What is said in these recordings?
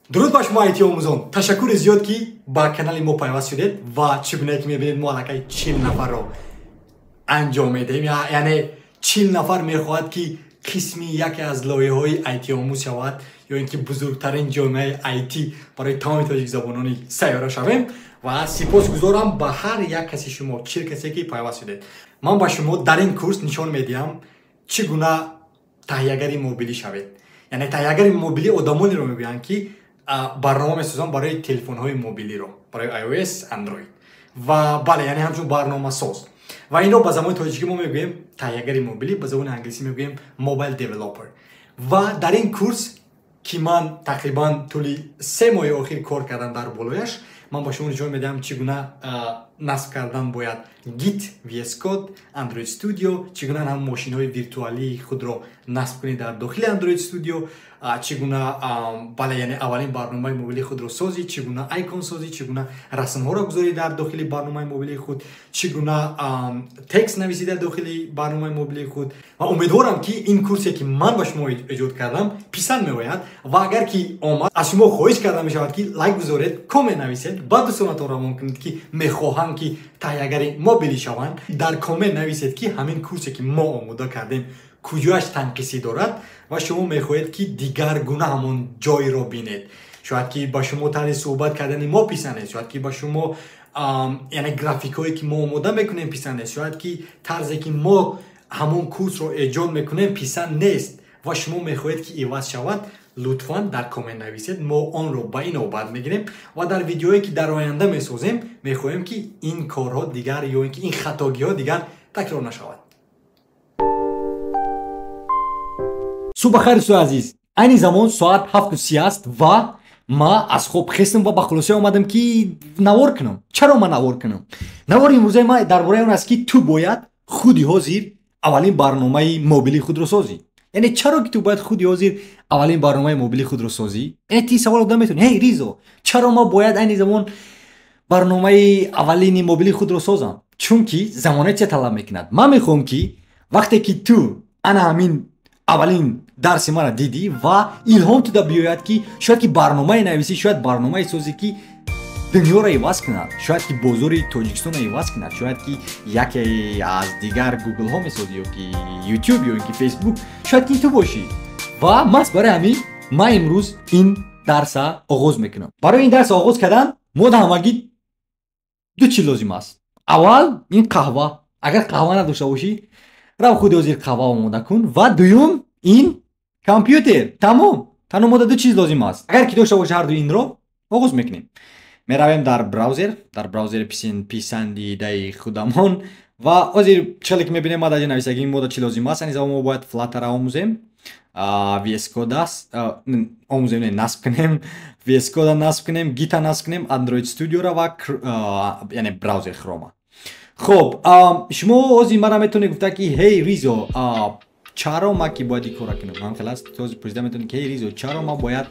Дуруд ба шумо, IT-омӯзон! Ташаккури зиёд, ки ба канали мо пайваст шудед ва чӣ гунае ки мебинед, мо аллакай 40 нафарро анҷом медиҳем. Яъне 40 нафар мехоҳад, ки қисми яке аз лоиҳаҳои IT-омӯз шавад ё ин ки бузургтарин ҷомеаи IT барои тамоми тоҷикзабонони сайёра шавем. Ва сипосгузорам ба ҳар як каси шумо, 40 касе, ки пайваст шудед. Ман ба шумо дар ин курс нишон медиҳам, чӣ гуна таҳиягари мобилӣ шавед. Яъне таҳиягари мобилӣ одамонеро мегӯянд, ки барнома месозанд барои телефонҳои мобилиро, барои iOS, Android ва бале, яъне ҳамчун барномасоз. Ва инро ба забони тоҷикӣ мо мегӯем таҳиягари мобилӣ, ба забони англисӣ мегӯем mobile developer. Ва дар ин курс, ки ман тақрибан тӯли 3 моҳи охир кор кардам дар болояш, ман ба шумо нишон медиҳам, чӣ гуна насб кардан бояд Git, VS Code, Android Studio, чӣ гуна ҳам мошинҳои виртуалии худро насб кунед дар дохили Android Studio, чӣ гуна, бале, яъне аввалин барномаи мобилии худро созӣ, чӣ гуна icon созӣ, чӣ гуна расмҳоро гузорӣ дар дохили барномаи мобилии худ, чӣ гуна текст нависӣ дар дохили барномаи мобилии худ. Ва умедворам, ки ин курсе, ки ман ба шумо эҷод кардам, писанд меояд. Ва агар ки омад, аз шумо хоҳиш карда мешавад, ки лайк гузоред, коммент нависед, ба дӯстонатон равон кунед, ки мехоҳанд, ки таҳиягари мобилӣ шаванд. Дар коммент нависед, ки ҳамин курсе, ки мо омода кардем, куҷояш танқисӣ дорад ва шумо мехоҳед, ки дигар гуна ҳамон ҷойро бинед. Шояд ки ба шумо тарзи суҳбат кардани мо писанд нест, шояд ки ба шумо, яъне графикҳое, ки мо омода мекунем, писанд нест, шояд ки тарзе, ки мо ҳамон курсро эҷод мекунем, писанд нест ва шумо мехоҳед, ки иваз шавад. Лутфан дар коммент нависед, мо онро ба ин навбат мегирем ва дар видеое, ки дар оянда месозем, мехоҳем, ки ин корҳо дигар ё ин ки ин хатогиҳо дигар такрор нашавад. Субҳ бахайр, дӯстои азиз! Айни замон соат 7:30 аст ва ма аз хоб хестам ва ба хулоса омадам, ки навор кунам. Чаро ман навор кунам? Навори имрӯзаи ма дар бораи он аст, ки ту бояд худи ҳозир аввалин барномаи мобилии худро созӣ. Яъне чаро ки ту бояд худи ҳозир аввалин барномаи мобилии худро созӣ? Яъне ти савол дода метавонӣ: «Ҳей, Ризо, чаро ма бояд айни замон барномаи аввалини мобилии худро созам?» Чунки замона чия талаб мекунад. Ман мехоҳам, ки вақте ки ту ана ҳамин аввалин дарси маро дидӣ ва илҳом туда биёяд, ки шояд ки барномае нависӣ, шояд барномае созӣ, ки дунёро иваз кунад, шояд ки бозори Тоҷикистонро иваз кунад, шояд ки яке аз дигар Гуглҳо месозӣ ё ки Ютуб ё ки Фейсбук, шояд ки ту бошӣ. Ва маҳз барои ҳамин ман имрӯз ин дарса оғоз мекунам. Барои ин дарс оғоз кардан мо да ҳамагӣ ду чиз лозим аст. Аввал ин қаҳва. Агар қаҳва надошта бошӣ, рав худи ҳозир қаҳва омода кун. Ва дуюм ин компютер. Тамом, танҳо мода ду чиз лозим аст. Агар ки дошта боши ҳарду инро, оғоз мекунем. Меравем дар браузер, дар браузери писандидаи худамон. Ва ҳозир челе ки мебинем, ма дар ҷо нависагӣ, мода чӣ лозим аст. Айни замон мо бояд Flutter омӯзем, VS Code аст омӯзем, не, насб кунем, VS Code насб кунем, Git насб кунем, Android Studio-ро ва яъне браузер Chrome. Хуб, шумо ҳозир мара метавонед гуфта, ки: «Ҳей, Ризо, чаро ма ки бояд ин корро кунам?» Ҳам хел аст, ҳозир пурсида метавонед, ки: «Ҳей, Ризо, чаро ма бояд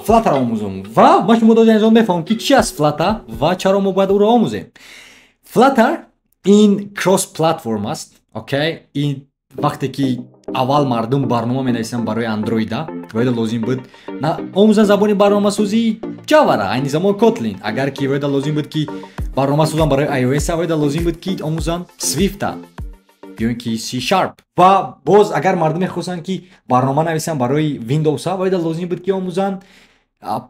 Flutter омӯзам?» Ва ман шумо дозанзон мефаҳмам, ки чи аст Flutter ва чаро мо бояд ӯро омӯзем. Flutter ин cross platform аст, окей. Ин вақте ки аввал мардум барнома менависанд барои андроида, вайда лозим буд омӯзан забони барномасозии Java-ра, айни замон Kotlin. Агар ки вайда лозим буд, ки барнома созан барои iOS, вайда лозим буд, ки омӯзанд Swift-а ё ин ки C#. Ва боз агар мардум мехостанд, ки барнома нависанд барои Windows, вайда лозим буд, ки омӯзанд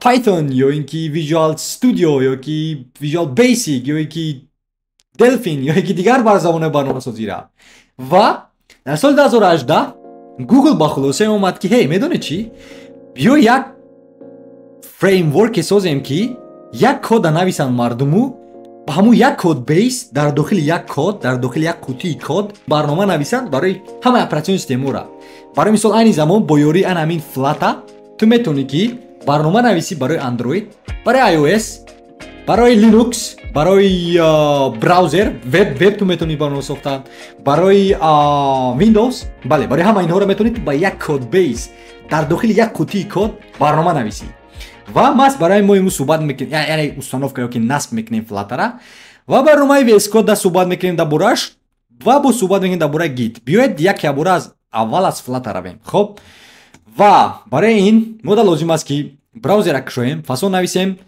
Python ё ин ки Visual Studio ё ки Visual Basic ё ин ки Delphi ё ин ки дигар бар забонҳои барномасозира. Ва дар соли 2018 Google ба хулосае омад, ки: «Ҳей, медонед чӣ? Биё як фреймворке созем, ки як кода нависанд мардуму ба ҳамун як codebase, дар дохили як код, дар дохили як қутии код барнома нависанд барои ҳамаи операционный системаро». Барои мисол, айни замон бо ёрии ан ҳамин Flutter ту метавонӣ, ки барнома нависӣ барои Android, барои iOS, барои Linux, барои браузер веб ту метавонӣ барнома сохтан барои Windows. Бале, барои ҳама инҳоро метавонӣ ба як codebase, дар дохили як қутии код барнома нависӣ. Ва маҳз барои мо имрӯз суҳбат мекунем, яъне установка ё ки насб мекунем Flutter-а ва барномаи VS Code да суҳбат мекунем дар борааш ва боз суҳбат мекунем дар бораи Git. Биёед, як бора аз аввал аз Flutter равем. Хоб, ва барои ин мода лозим аст, ки Браузера кушоем, пасон нависем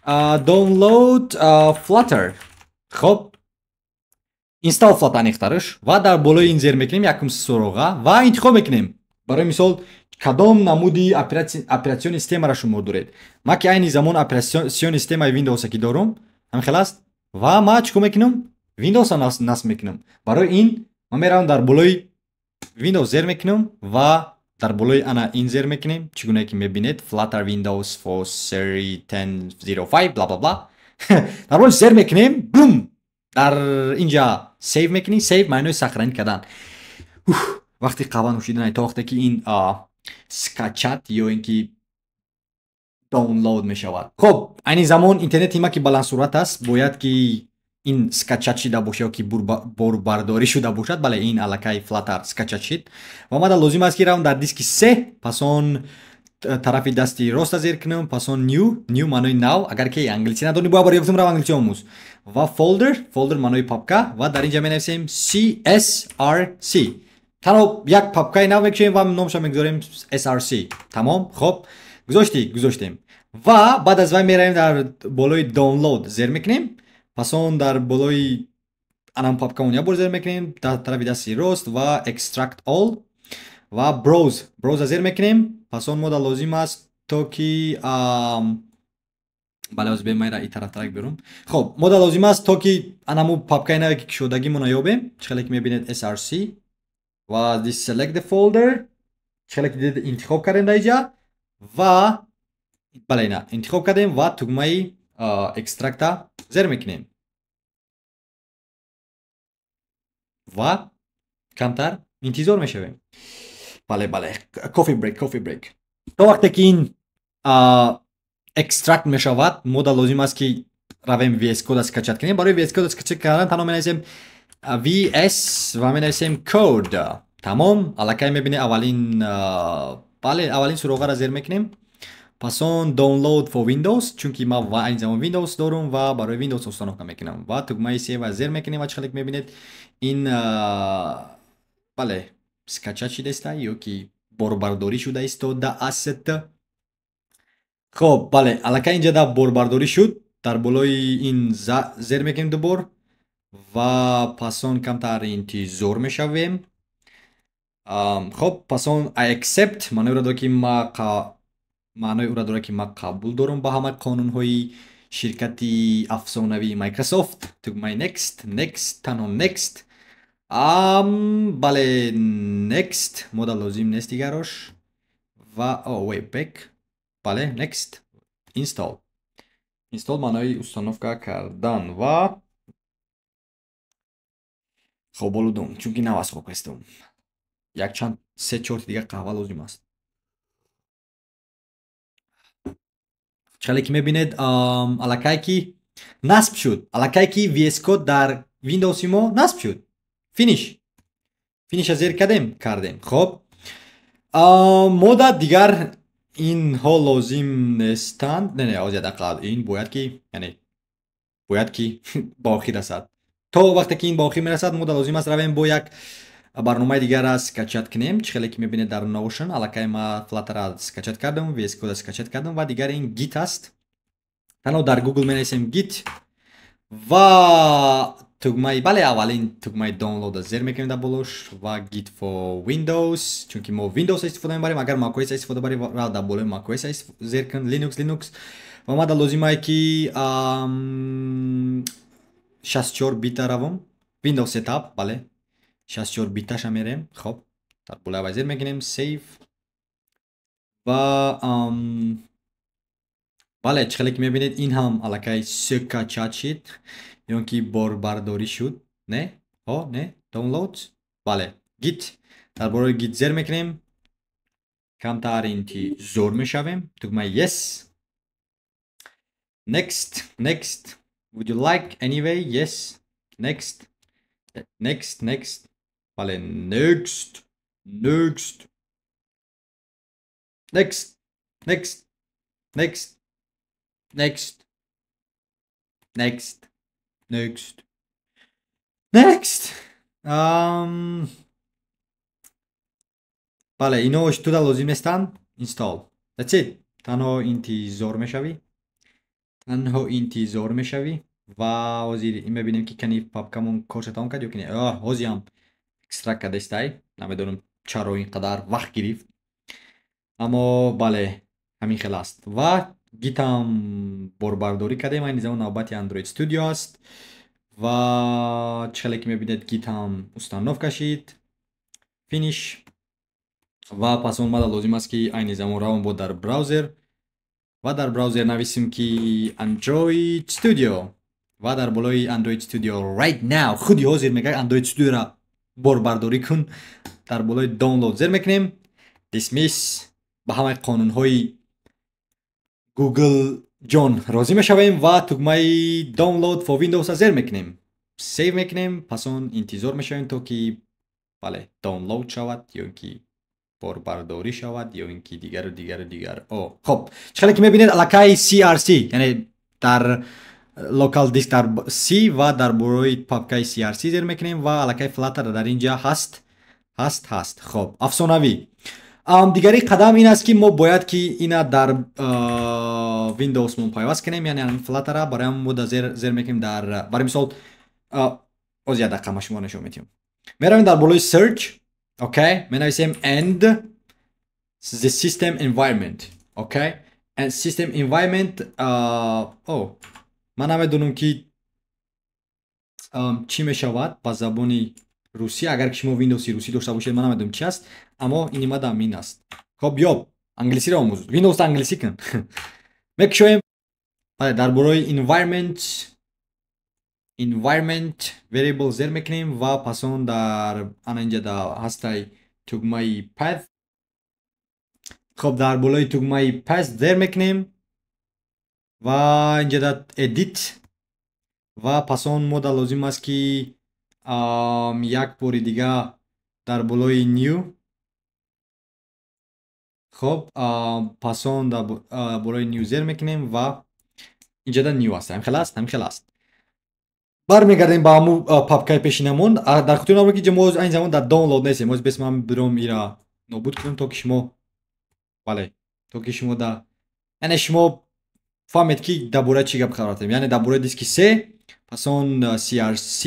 download Flutter. Хоб, install Flutter аниқтараш, ва дар болои ин зер мекунем якум суроға ва интихоб мекунем. Барои мисол, кадом намуди операционный системаро шумо доред. Ма ки айни замон операционный системаи Windows ки дорум, ҳамин хел аст, ва ма чӣ кор мекунам? Windows-а насб мекунам. Барои ин ман меравам, дар болои Windows зер мекунам ва дар болои ана ин зер мекунем. Чӣ гунае ки мебинед, Flutter Windows for Series 1005, бла бла бла. Дар болои зер мекунем, бум, дар инҷа save мекунӣ. Save маънои сохранить кардан. Вақти қаҳва нӯшидан, то вақте ки ин скачать ё ин ки download мешавад. Хоб, айни замон интернети ма ки баландсуръат аст, бояд ки ин скачать шида бошад ё ки борбардорӣ шуда бошад. Бале, ин аллакай Flutter скачать шид ва мада лозим аст, ки равам дар диски се, пас он тарафи дасти роста зер кунам, пас он new. New маънои нав. Агар ки англисӣ надонӣ, бояд барои гуфтам, рав англисӣ омӯз. Ва folder, folder маънои папка, ва дар инҷа менависем CSRC. Танҳо як папкаи нав мекушем ва номша мегузорем SRC. Тамом. Хоб, гузоштӣ, гузоштем, ва баъд аз вай меравем, дар болои download зер мекунем, пас он дар болои анам папкамон як бор зер мекунем дар тарафи дасти рост ва extract all ва browse. Browse зер мекунем. Пас он мода лозим аст, то ки, бале, ҳозир бемайра и тарафтарак берум. Хоб, мода лозим аст, то ки анаму папкаи наве ки кушодагимона ёбем. Чӣ хеле ки мебинед, src ва this select the folder. Чӣ хеле ки дидед, интихоб кардем дар инҷа ва бале, ина интихоб кардем ва тугмаи extract а зер мекунем ва камтар интизор мешавем. Бале, coffee break, coffee break. То вақте ки ин extract мешавад, мода лозим аст, ки равем VS Code скачать кунем. Барои VS Code скачать кардан танҳо менависем VS ва менависем code. Тамом, аллакай мебинед, аввалин, бале, аввалин суроғаро зер мекунем, пас он download for Windows, чунки ман ва айни замон Windows дорум ва барои Windows установка мекунам, ва тугмаи save зер мекунем ва чӣ хеле ки мебинед, ин, бале, скачать шудааста ё ки борбардорӣ шуда истодааст. Хоб, бале, аллакай инҷа да борбардорӣ шуд. Дар болои ин зер мекунем дубор ва пас он камтар интизор мешавем. Хоб, пас он I accept, маънои ӯро дорад, ки ман қабул дорам ба ҳамаи қонунҳои ширкати афсонавии Microsoft. Тугмаи next, next, танҳо next. Бале, next, мода лозим нест дигарош ва oh, wait, back. Бале, next, install. Install маънои установка кардан. Ва хоб олудум, чунки нав аз хоб хестум. Якчанд се чорти дигар қаҳва лозим аст. Чӣ ки мебинед, аллакай ки насб шуд, аллакай ки VS Code дар Windows мо насб шуд. Finish, finish а зер кардем, кардем. Хоб, мода дигар инҳо лозим нестанд. Не, ҳозир дақиқа, ин бояд ки, яъне бояд ки ба охир расад. То вақте ки ин ба охир мерасад, мода лозим аст равем, бо як барномаи дигара скачать кунем. Чӣ хеле ки мебинед, дар Notion аллакай ма Flutter скачать кардам, VS Code скачать кардам ва дигар ин Git аст. Танҳо дар Google менависем Git ва тугмаи, бале, аввалин тугмаи download зер мекунем дар болош ва Git for Windows, чунки мо Windows истифода мебарем. Агар macOS истифода барем, рав дар болои macOS зер кун, Linux, Linux. Ва мада лозимае, ки 64 бита равам, Windows setup, бале, 64 биташа мерем. Хоб, дар болои аввал зер мекунем, save ва, бале, чӣ хеле ки мебинед, ин ҳам аллакай скачать шид ё ки борбардорӣ шуд. Не, ҳо, не, download. Бале, Git, дар бораи Git зер мекунем, камтар интизор мешавем, тугмаи yes, next, next, would you like anyway, yes, next, next, next, бале, next, next, next, next, next, next, next, next, next. Бале, ино туда лозим нестанд. Install, that's it. Танҳо интизор мешавӣ. Танҳо интизор мешавӣ ва ҳозир мебинем, ки кани папкамон корша тамом кард ё ки не. Ҳозиам extract кардестай. Намедонам, чаро ин қадар вақт гирифт. Аммо бале, ҳамин хел аст. Ва Git ам борбардорӣ кардем. Айни замон навбати Android Studio аст. Ва чӣ хеле ки мебинед, Git ам установка шид. Finish. Ва пас он мада лозим аст, ки айни замон равам бо дар браузер ва дар браузер нависем, ки Android Studio, ва дар болои Android Studio right now, худи ҳозир мегӯяд, Android Studio-ра борбардорӣ кун. Дар болои download зер мекунем. Dismiss, ба ҳамаи қонунҳои Google ҷон розӣ мешавем ва тугмаи download for Windows-а зер мекунем. Save мекунем, пас он интизор мешавем, то ки, бале, download шавад ё ин ки борбардорӣ шавад, ё ин ки дигару дигару дигар. О, хоб, чӣ хеле ки мебинед, аллакай SRC, яъне дар local disk дар C ва дар болои папкаи SRC зер мекунем ва аллакай Flutter дар инҷа ҳаст, ҳаст, ҳаст. Хоб, афсонавӣ. Дигари қадам ин аст, ки мо бояд ки ина дар Windows мон пайваст кунем, яъне Flutter-а. Барои мо да зер мекунем дар, барои мисол, оз як дақиқа, ма шумо нишон медиҳам. Меравем дар болои search, окей, менависем and the system environment, okay, and system environment. Oh, ман намедонам, ки чӣ мешавад ба забони русӣ. Агар ки шумо Windows русӣ дошта бошед, ман намедонам чи аст, аммо ин имадам ин аст. Хоб, ёб, англисиро омӯз, Windows англисӣ кун. Мекушоем, бале, дар бораи environment variable зер мекунем ва пас он дар ана инҷа да ҳастай тугмаи path. Хоб, дар болои тугмаи path зер мекунем ва инҷа да edit, ва пас он мода лозим аст, ки як бори дига дар болои new. Хоб, пас он дар болои new зер мекунем ва инҷа да new аст. Ҳамин хел аст, ҳамин хел аст. Бармегардем ба ҳамун папкаи пешинамон. Дар хотир набуд, ки мо айни замон дар download нестем. Оз бес ман биром, ира нобуд кунем, то ки шумо, бале, то ки шумо да, яъне шумо фаҳмед, ки дар бораи чӣ гап хабар рафтем, яъне дар бораи диски C, пас он CRC,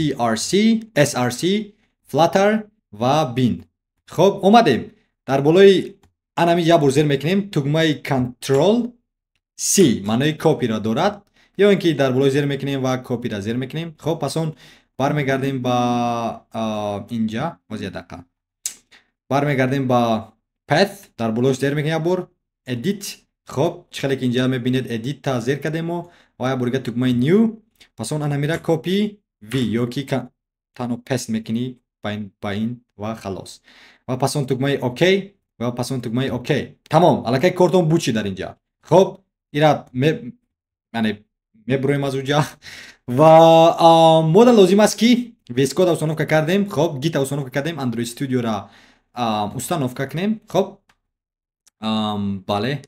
SRC, Flutter ва bin. Хоб, омадем дар болои анами, як бор зер мекунем тугмаи Control C, маънои copy ро дорад, ё ин ки дар болои зер мекунем ва copy ра зер мекунем. Хоб, пас он бармегардем ба инҷа. Боз як дақиқа, бармегардем ба path, дар болош зер мекунем як бор, edit. Хоб, чӣ хеле ки инҷа мебинед, edit та зер кардем мо ва як бор дига тугмаи new, пас он анамира copy v ё ки танҳо paste мекунӣ ба ин ва халос, ва пас он тугмаи ok, ва пас он тугмаи ok. Тамом, аллакай кортон буд шид дар инҷа. Хоб, ира яъне мебуроем аз уҷа ва мода лозим аст, ки VS Code установка кардем, хоб, Git установка кардем, Android Studio-ра установка кунем. Хоб, бале,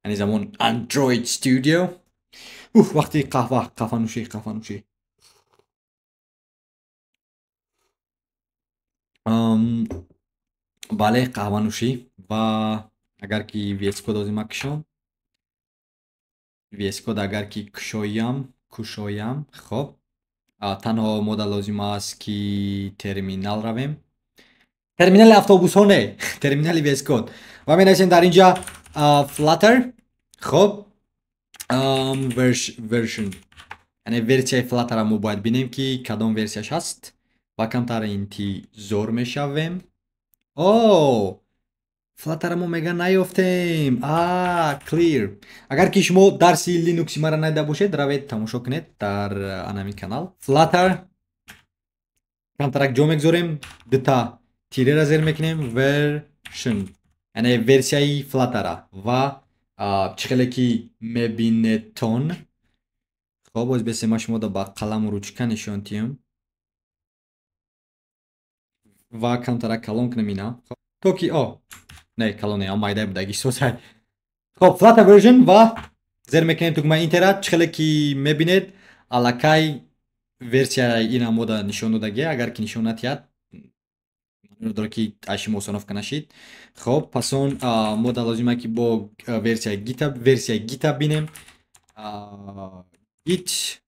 яъне замон Android Studio. Ух, вақти қаҳва, қаҳванӯшӣ, қаҳванӯшӣ. Бале, қаҳванӯшӣ. Ва агар ки VS Code озима кушом, VS Code агар ки кушоям, хоб, танҳо мода лозим аст, ки терминал равем, терминали автобусҳо не, терминали VS Code, ва менависем дар инҷа Flutter, хоб, version, яъне версияи Flutter-ро мо бояд бинем, ки кадом версияш ҳаст, ва камтар интизор мешавем. О, Flutter-ро мо мега наёфтем. А, clear. Агар ки шумо дарси Linux маро надида бошед, равед, тамошо кунед дар анамин канал. Flutter, камтарак ҷо мегузорем, дута тире ра зер мекунем, version, яъне версияи Flutter-ра, ва чӣ хеле ки мебинедтон. Хоб, боз бесе ма шумо ба қаламу ручка нишон диҳам ва камтарак калон кунем ина, то ки, о не, калоне, а майдаи будаги созай. Хоб, Flutter version ва зер мекунем тугмаи Enter а. Чӣ хеле ки мебинед, аллакай версияи ина мода нишон додагия. Агар ки нишон натиҳад, Дора ки шумо установка нашид. Хоб, пас он мо да лозима ки бо версияи Git, версияи Git бинем. Git,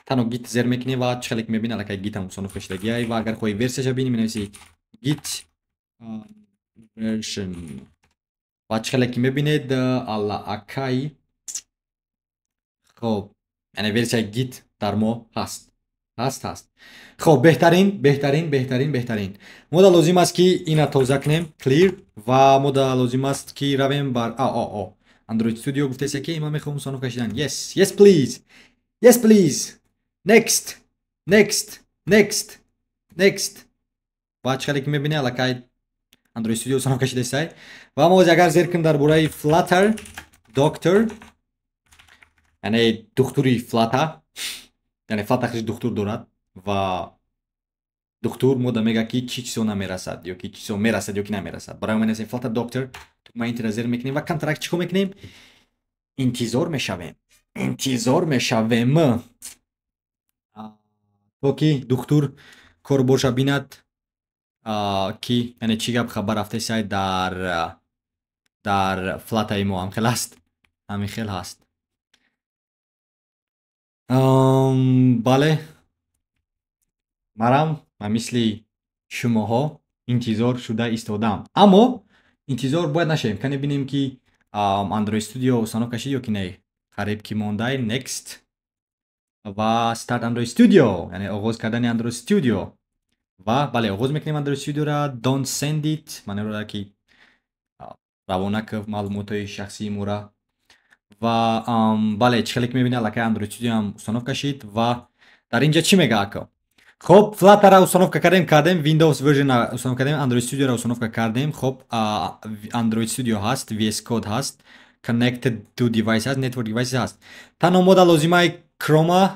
танҳо Git зер мекунем ва чӣ хеле ки мебинед, аллакай Git ҳам установка шудагиай. Ва агар хоҳӣ версияша бинӣ, менависӣ Git version ва чӣ хеле ки мебинед, аллакай, хоб, яъне версияи Git дар мо ҳаст. Ҳаст. Хоб, беҳтарин, беҳтарин, беҳтарин, беҳтарин. Мо да лозим аст ки ина тоза кунем, clear, ва мо да лозим аст ки равем бар а Android Studio. Гуфтеся ки ман мехоҳам установка шидан. Yes, yes please. Yes please. Next. Next. Next. Next. Ва чӣ хеле ки мебинед, аллакай Android Studio установка шидасай. Ва мо агар зер кунем дар бораи Flutter Doctor, яъне духтури Flutter, яъне Flutter хеле духтур дорад ва духтур мода мега ки чӣ чизо намерасад ё ки чизо мерасад ё ки намерасад. Барои мо менависем Flutter Doctor, тугмаи Enter зер мекунем ва камтарак чӣ кор мекунем? Интизор мешавем. Интизор мешавем. То ки духтур корборша бинад, ки яъне чӣ гап хабар рафтесай дар Flutter-и мо. Ҳамхел аст. Ҳамин хел ҳаст. Бале, марам ба мисли шумоҳо интизор шуда истодам. Аммо интизор бояд нашавем. Кане бинем ки Android Studio установка шид ё ки не. Қариб ки мондай. Next ва Start Android Studio, яъне оғоз кардани Android Studio. Ва бале, оғоз мекунем Android Studio-ра. Don't send it, маъноро ки равона кар маълумотҳои шахсии мора. Ва бале, чӣ хеле ки мебинед, аллакай Android Studio ҳам установка шид ва дар инҷа чӣ мега ако? Хоб, Flutter-ра установка кардем, Windows version-ра установка кардем, Android Studio-ра установка кардем. Хоб, Android Studio ҳаст, VS Code ҳаст, Connected to Device ҳаст, Network Devices ҳаст. Танҳо мо да лозимаи Chrome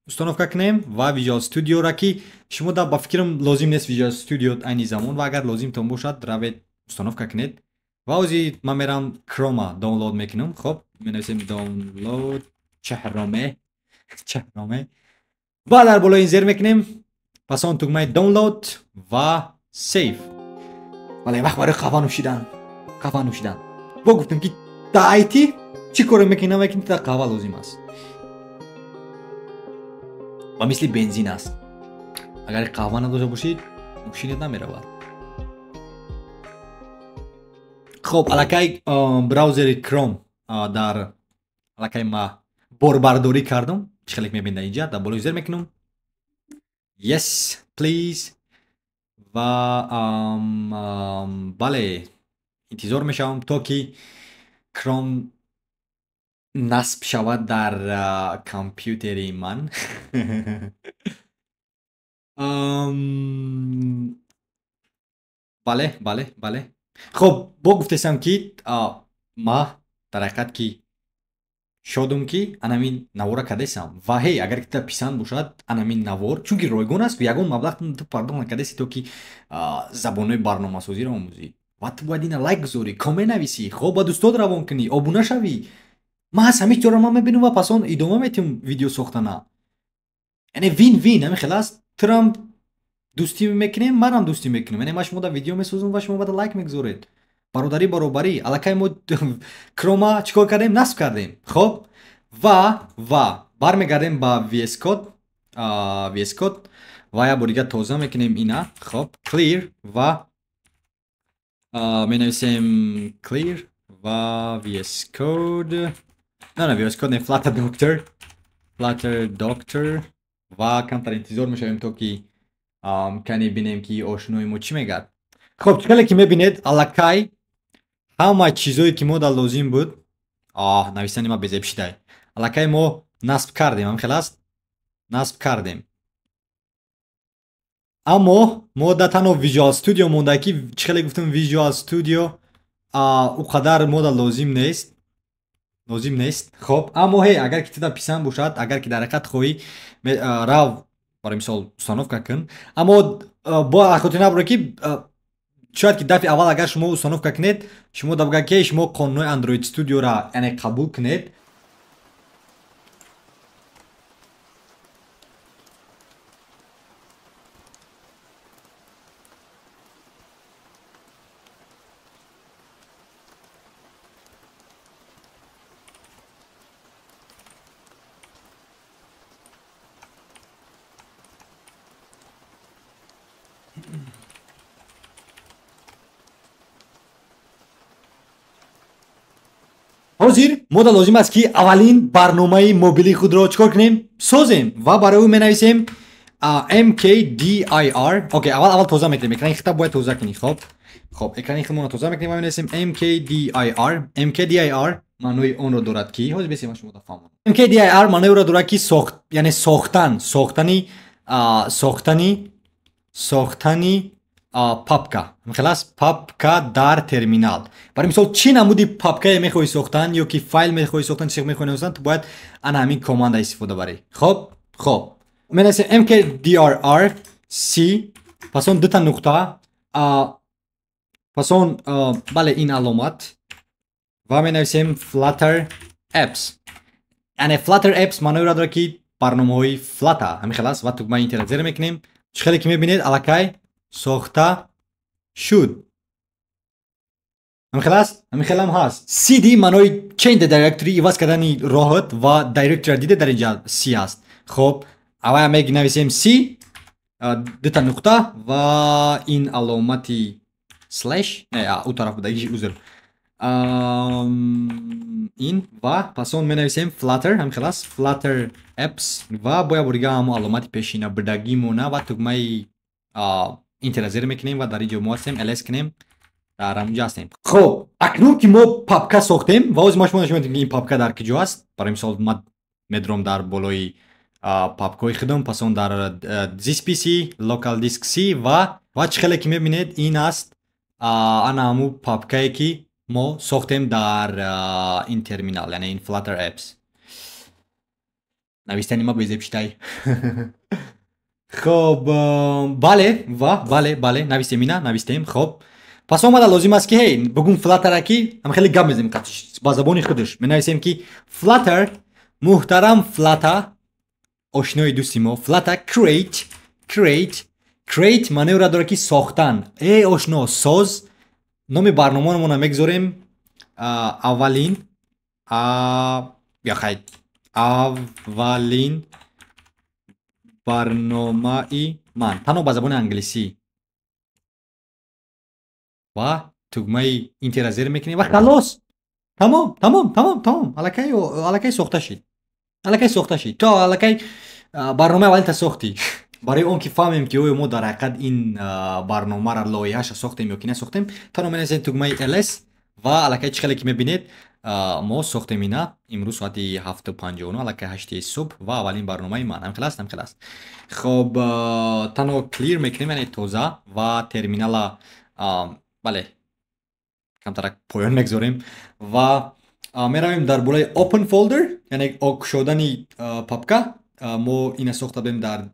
установка кунем ва Visual Studio-ра, ки шумо да ба фикрам лозим нест Visual Studio айни замон, ва агар лозимтон бошад, равед установка кунед. Ва ҳозир ман мерам Chrome download мекунам. Хоб, менависем download Чаҳроме, Чаҳроме ва дар болои ин зер мекунем. Пас он тугмаи download ва save. Бале, вақт барои қаҳва нӯшидан. Қаҳва нӯшидан. Бо гуфтем ки дар IT чӣ коре мекунӣ, намекунӣ, та қаҳва лозим аст. Ва мисли бензин аст. Агар қаҳва надошта бошӣ, мошинат намеравад. Хоб, аллакай браузери Chrome дар аллакай ма борбардорӣ кардам. Чӣ хеле ки мебинед, дар инҷа дар болои зер мекунам. Yes, please. Ва бале, интизор мешавам то ки Chrome насб шавад дар компютери ман. Бале, бале, бале. Хоб, бо гуфтесам ки ма дар ҳақиқат ки шодум ки анамин навора кардесам. Ва ҳей, агар ки та писанд бошад анамин навор, чунки ройгон аст, ягон маблағ ту пардохт накардаси то ки забонҳои барномасозиро омӯзӣ. Ва ту бояд ина лайк гузорӣ, коммент нависӣ, хоб, ба дӯстот равон кунӣ, обуна шавӣ. Ман аз ҳамин чизро ман мебинам ва пас он идома метиҳам видео сохтана. Яъне вин вин ҳамин хел аст. Турам дӯстӣ мекунем, манам дӯстӣ мекунем. Яъне ман шумо дар видео месозам ва шумо баъда лайк мегузоред. Бародарӣ баробарӣ. Аллакай мо Chrome чӣ кор кардем? Насб кардем. Хоб, ва бармегардем ба VS Code, VS Code ва як бор дигар тоза мекунем ина. Хоб, clear ва менависем clear ва VS Code. Не, VS Code не, Flutter Doctor. Flutter Doctor ва камтар интизор мешавем то ки кане бинем ки ошнои мо чӣ мегӯяд. Хоб, чӣ хеле ки мебинед, аллакай ҳама чизое ки мо дар лозим буд, нависани ма безеб шидай. Аллакай мо насб кардем, ҳам хел аст? Насб кардем. Аммо мо да танҳо Visual Studio монда, ки чӣ хеле гуфтам, Visual Studio ӯ қадар мо да лозим нест. Лозим нест. Хоб, аммо ҳей, агар ки ту да писанд бошад, агар ки дар ҳақиқат хоҳӣ, рав барои мисол установка кун. Аммо бо хотир набуре ки шояд ки дафъи аввал агар шумо установка кунед, шумо да бигӯяд ки шумо қонунҳои Android Studio-ра яъне қабул кунед. Ҳозир мода лозим аст, ки аввалин барномаи мобилии худро чӣ кор кунем? Созем. Ва барои ӯ менависем mkdir. Окей, аввал аввал тоза мекунем экрани хита, бояд тоза кунӣ. Хоб, экрани худмонро тоза мекунем ва менависем mkdir. mkdir маънои онро дорад, ки ҳозир бесем, ман шумо фаҳмонам. mkdir маънои онро дорад, ки сохт, яъне сохтан, сохтани папка хелас, папка дар терминал. Барои мисол, чӣ намуди папкае мехоҳӣ сохтан ё ки файл мехоҳӣ сохтан, чизе мехоҳӣ нависан, ту бояд ана ҳамин команда истифода барӣ. Хоб, менависем mkdir c, пас он дута нуқта, пас он, бале, ин аломат ва менависем flutter apps. Яъне flutter apps маъноеро дорад, ки барномаҳои Flutter, ҳамин хел аст. Ва тугмаи Enter зер мекунем. Чӣ хеле ки мебинед, аллакай сохта шуд. Ҳамин хел аст, ҳамин хелам ҳаст. cd маънои change the directory, иваз кардани роҳат ва directory диде, дар инҷа c аст. Хоб, аввал менависем c, дута нуқта ва ин аломати слэш, не, ӯ тараф будаги, узр, ин ва пас он менависем flutter, ҳамин хел аст, flutter apps ва бо як бор дига ҳамо аломати пешина бурдагимона ва тугмаи Enter зер мекунем. Ва дар ин ҷо мо ҳастем, ls кунем, дар ҳамунҷо ҳастем. Хоб, акнун ки мо папка сохтем ва ҳозир ма шумо нишон медиҳем, ки ин папка дар куҷо аст. Барои мисол, ман медурам дар болои папкаҳои худам, пас он дар this PC, local disk C ва чӣ хеле ки мебинед, ин аст ана ҳамун папкае, ки мо сохтем дар ин терминал, яъне ин flutter apps. Навистани ма безеб шитай. Хоб, бале ва бале, навистем, ина навистем. Хоб, пас омада лозим аст, ки ҳей, бугум Flutter ки ҳам хеле гап мезанем ба забони худаш. Менависем, ки Flutter, муҳтарам Flutter, ошинои дӯсти мо Flutter, create. Create маъноеро дорад, ки сохтан. Эй ошно, соз. Номи барномаамонро мегузорем аввалин, ё хай, аввалин барномаи ман, танҳо ба забони англисӣ, ва тугмаи Enter зер мекунем ва халос, тамом, тамом, тамом, тамом. Аллакай сохта шид, аллакай сохта шид. То аллакай барномаи аввалинта сохтӣ. Барои он ки фаҳмем, ки оё мо дар ҳақиқат ин барномаро, лоиҳаша сохтем ё ки насохтем, танҳо менависем тугмаи ls ва аллакай, чӣ хеле ки мебинед, мо сохтем ина имрӯз соати 7:59, аллакай 8 субҳ, ва аввалин барномаи ман ҳамхел аст, ҳамхел аст. Хоб, танҳо clear мекунем, яъне тоза, ва терминала, бале, камтарак поён мегузорем ва меравем дар болои open folder, яъне кушодани папка. Мо ина сохта будем дар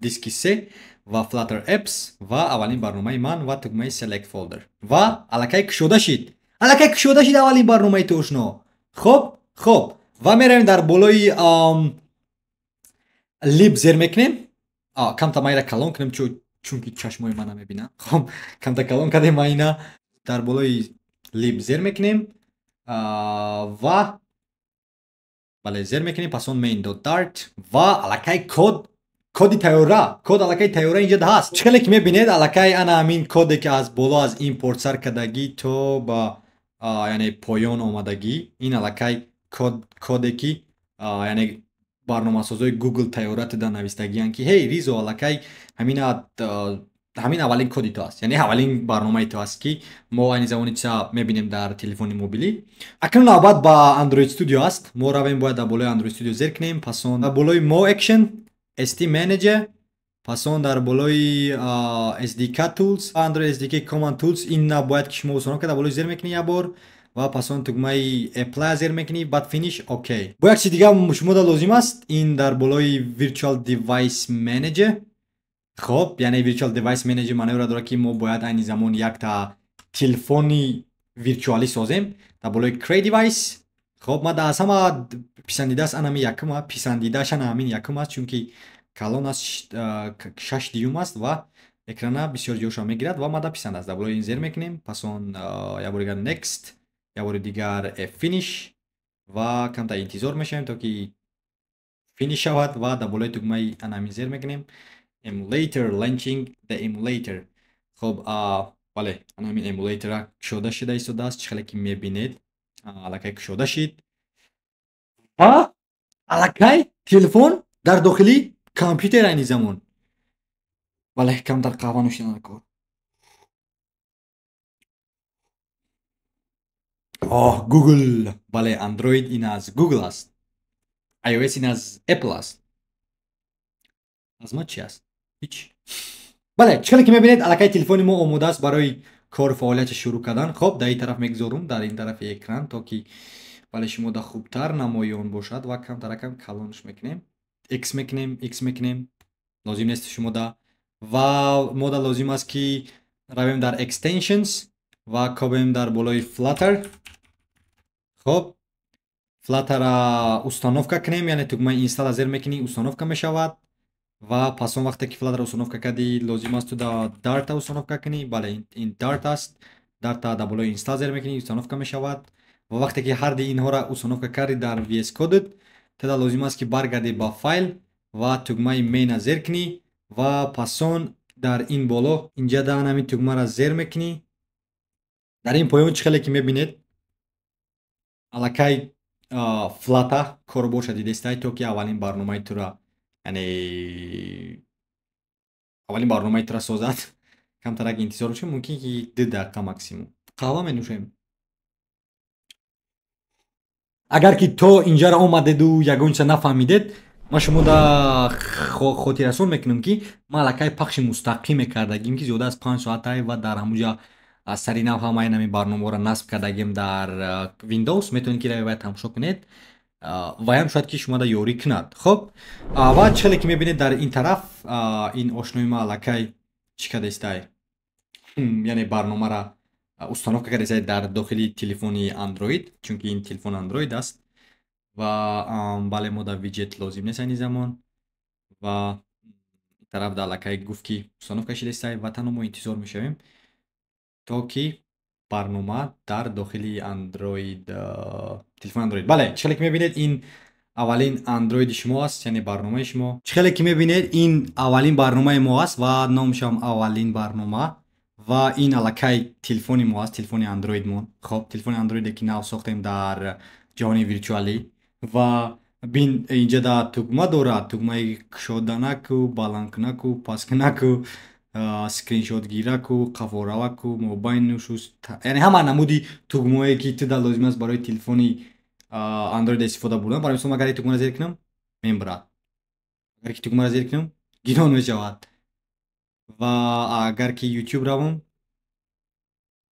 диски C ва flutter apps ва аввалин барномаи ман ва тугмаи select folder ва аллакай кушода шид, аллакай кушода шид аввалин барномаи ту, ошно. Хоб, ва меравем дар болои lib зер мекунем. Камта майра калон кунем, чунки чашмои ман намебинам. Хоб, камта калон кардем ма ина. Дар болои lib зер мекунем ва, бале, зер мекунем, пас он main.dart ва аллакай код, коди тайёра, код аллакай тайёра инҷа ҳаст. Чӣ хеле ки мебинед, аллакай ана ҳамин коде, ки аз боло аз импорт сар кардагӣ то ба, яъне, поён омадагӣ, ин аллакай код, коде ки, яъне, барномасозои Google тайёра туда навистагиянд, ки ҳей, Ризо, аллакай ҳамин аввалин коди ту аст, яъне аввалин барномаи ту аст, ки мо айни замони чиза мебинем дар телефони мобилӣ. Акнун навбат ба Android Studio аст. Мо равем, бояд дар болои Android Studio зер кунем, пас он дар болои More Action, ST Manager, пас он дар болои SDK Tools, Android SDK Common Tools. Ин бояд ки шумо усона дар болои зер мекунӣ як бор ва пас он тугмаи Apply зер мекунӣ, баъд Finish, окей. Бо як чиз дига шумода лозим аст, ин дар болои Virtual Device Manager. Хоб, яъне Virtual Device Manager маъноеро дорад, ки мо бояд айни замон якта телефони виртуалӣ созем. Дар болои Create Device. Хоб, ман аз ҳама писандидааст анами якум, писандидааш ана ҳамин якум аст, чунки калон аст, 6 дюйм аст ва экрана бисёр ҷоша мегирад ва мада писанд аст. Дар болои ин зер мекунем, пас он як бори дигар Next, як бори дигар Finish ва камтар интизор мешавем, то ки finish шавад, ва дар болои тугмаи ана ҳамин зер мекунем. Emulator, launching the emulator. Хоб, бале, ана ҳамин эмулятора кушода шуда истодааст, чӣ хеле ки мебинед. Аллакай кушода шид ва аллакай телефон дар дохили компютер айни замон. Бале, камтар қаҳва нӯшидан кор. Оҳ, Google. Бале, Android ин аз Google аст. iOS ин аз Apple аст. Аз ма чи аст? Ҳеч. Бале, чӣ хеле ки мебинед, аллакай телефони мо омода аст барои кор фаъолиятша шурӯъ кардан. Хоб, дар ин тараф мегузорум, дар ин тарафи экран, то ки бале шумо да хубтар намоён бошад ва камтаракам калонш мекунем. X мекунем, X мекунем. Лозим нест шумо да. Ва мо да лозим аст ки равем дар extensions ва кобем дар болои Flutter. Хоб, Flutter-ра установка кунем, яъне тугмаи install зер мекунӣ, установка мешавад. Ва пас он вақте ки Flutter установка кардӣ, лозим аст ту да Dart установка кунӣ. Бале, ин Dart аст. Dart дар болои install зер мекунӣ, установка мешавад. Ва вақте ки ҳарди инҳоро установка кардӣ дар VS Code, ту да лозим аст ки баргардӣ ба файл ва тугмаи main-а зер кунӣ ва пас он дар ин боло инҷа да ҳамин тугмаро зер мекунӣ. Дар ин поён чӣ хеле ки мебинед, аллакай Flutter корборша дидестай, то ки аввалин барномаи тура, яъне аввалин барномаи тура созад. Камтарак интизор бошем, мумкин ки 2 дақиқа максимум. Қаҳва менӯшем. Агар ки то инҷаро омадеду ягон чиза нафаҳмидед, ман шумо да хотиррасон мекунам, ки ман аллакай пахши мустақим мекардагим, ки зиёда аз 5 соатай ва дар ҳамуҷа аз сари нав ҳамаи ҳамин барномаҳоро насб кардагим дар Windows. Метавонед ки равед ва тамошо кунед ваям шояд ки шумо да ёрӣ кунад. Хоб, ва чӣ хеле ки мебинед, дар ин тараф ин ошнои ма аллакай чӣ кардестай, яъне барномаро установка кардестай дар дохили телефони Android, чунки ин телефон Android аст. Ва бале, мо дар виджет лозим нест айни замон. Ва ин тараф да аллакай гуфт ки установка шидестай ва танҳо мо интизор мешавем, то ки барнома дар дохили Android, телефони Android. Бале, чӣ хеле ки мебинед, ин аввалин Android шумо аст, яъне барномаи шумо. Чӣ хеле ки мебинед, ин аввалин барномаи мо аст ва номшам аввалин барнома. Ва ин аллакай телефони мо аст, телефони Android мо. Хоб, телефони Android ки нав сохтем дар ҷаҳони виртуалӣ. Ва бин, инҷа да тугма дорад, тугмаи кушоданаку, баландкунаку, пасткунаку, скриншотгираку, қафораваку, мобайнушу, яъне ҳама намуди тугмое ки ту да лозим аст барои телефони Android истифода бурдан. Барои мисол, агар ин тугмаро зер кунам, мебурад. Агар ки тугмаро зер кунам, гирон мешавад. Ва агар ки YouTube равам,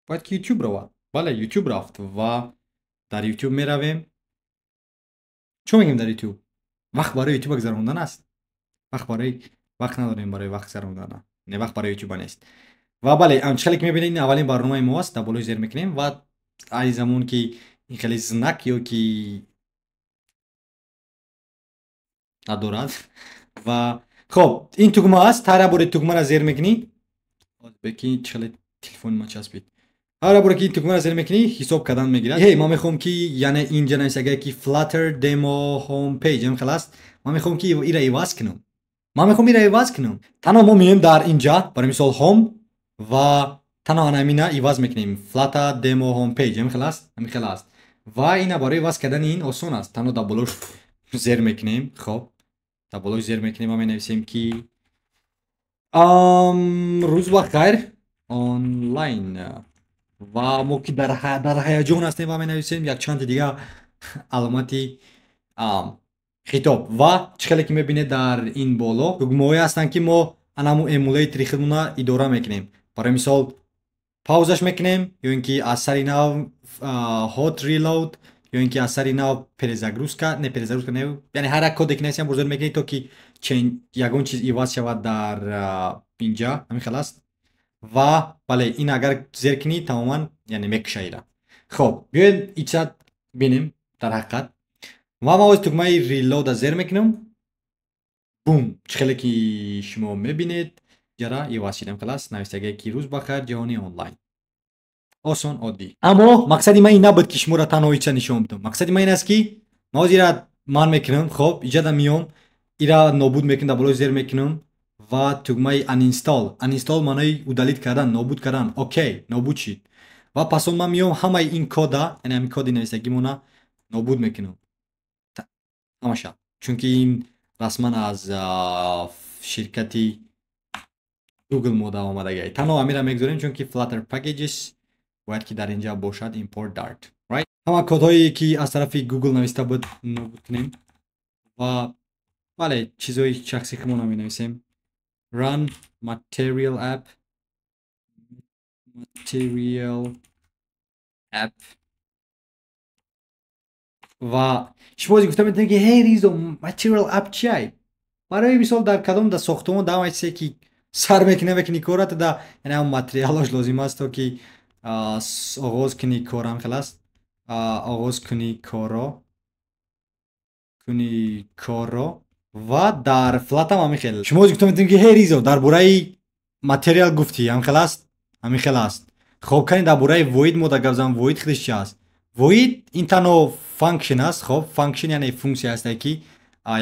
бояд ки YouTube равад. Бале, YouTube рафт ва дар YouTube меравем. Чӣ мегӯем дар YouTube? Вақт барои YouTube гузарондан аст. Вақт барои вақт надорем барои вақт гузарондан. Не, вақт барои YouTube нест. Ва бале, чӣ хеле ки мебинед, ин аввалин барномаи мо аст, дар болои зер мекунем ва айни замон ки ин хеле знак ё ки надорад. Ва хоб, ин тугма аст, ҳар як бори тугмаро зер мекунӣ, ки чӣ хеле телефони ман часпид. Ҳар як боре ки ин тугмаро зер мекунӣ, ҳисоб кардан мегирад. Ҳей, ман мехоҳам ки, яъне инҷа нависагае ки Flutter demo home page ҳам хел аст, ман мехоҳам ки ира иваз кунам. Ман мехоҳам ира иваз кунам. Танҳо мо меоем дар инҷа, барои мисол home, ва танҳо ана ҳамина иваз мекунем. Flutter demo home page ҳам хел аст, ҳамин хел аст. Ва ина барои иваз кардани ин осон аст. Танҳо дар болош зер мекунем. Хоб, дар болош зер мекунем ва менависем ки рӯз ба хайр онлайн. Ва мо ки дар ҳаяҷон ҳастем ва менависем якчанди дига аломати хитоб. Ва чӣ хеле ки мебинед, дар ин боло тугмаҳое ҳастанд, ки мо анаму эмулятори худмона идора мекунем. Барои мисол, паузаш мекунем, ё ин ки аз сари нав hot reload, ё ин ки аз сари нав перезагрузка, не, перезагрузка не, яъне ҳар як коде ки нависем бозор мекунем, то ки ягон чиз иваз шавад дар инҷа, ҳамин хел аст. Ва бале, ин агар зер кунӣ, тамоман яъне мекуша ира. Хоб, биёед ича бинем дар ҳақиқат. Ва ман оз тугмаи reload зер мекунам. Бум, чӣ хеле ки шумо мебинед, ҷара иваз шидам хел аст, нависагае ки рӯз бахайр ҷаҳони онлайн. Осон, оддӣ. Аммо мақсади ман ин набуд, ки шуморо танҳо ича нишон бидам. Мақсади ман ин аст, ки ман ҳозир ира ман мекунам, хоб, иҷада миём, ира нобуд мекунам, дар болои зер мекунам ва тугмаи uninstall. Uninstall маънои удалить кардан, нобуд кардан. Окей, нобуд шид. Ва пас он ман меом ҳамаи ин кода, яъне ҳамин коди нависагимона нобуд мекунам. Ҳамаша. Чунки ин расман аз ширкати Google мода омадагай. Танҳо ҳаминро мегузорем, чунки Flutter packages бояд ки дар инҷа бошад import Dart. Right? Ҳама кодҳое ки аз тарафи Google нависта буд нобуд кунем ва бале, чизҳои шахси худмонро менависем. Run material app, material app. Ва шумо ҳозир гуфта метавонед ки ҳей Ризо, material app чиай? Барои мисол дар кадом дар сохтмон дар ҳама чизе ки сар мекунӣ мекунӣ кората да, яъне ҳам материалош лозим аст то ки оғоз кунӣ кор, ҳам хел аст, оғоз кунӣ корро, кунӣ корро. Ва дар Flutter ҳам ҳамин хел. Шумо ҳозир гуфта метавонед ки ҳей Ризо, дар бораи материал гуфтӣ, ҳам хел аст, ҳамин хел аст. Хоб, кани дар бораи void мо да гап занем. Void худаш чи аст? Void ин танҳо function аст. Хоб, function яъне функсия аст ки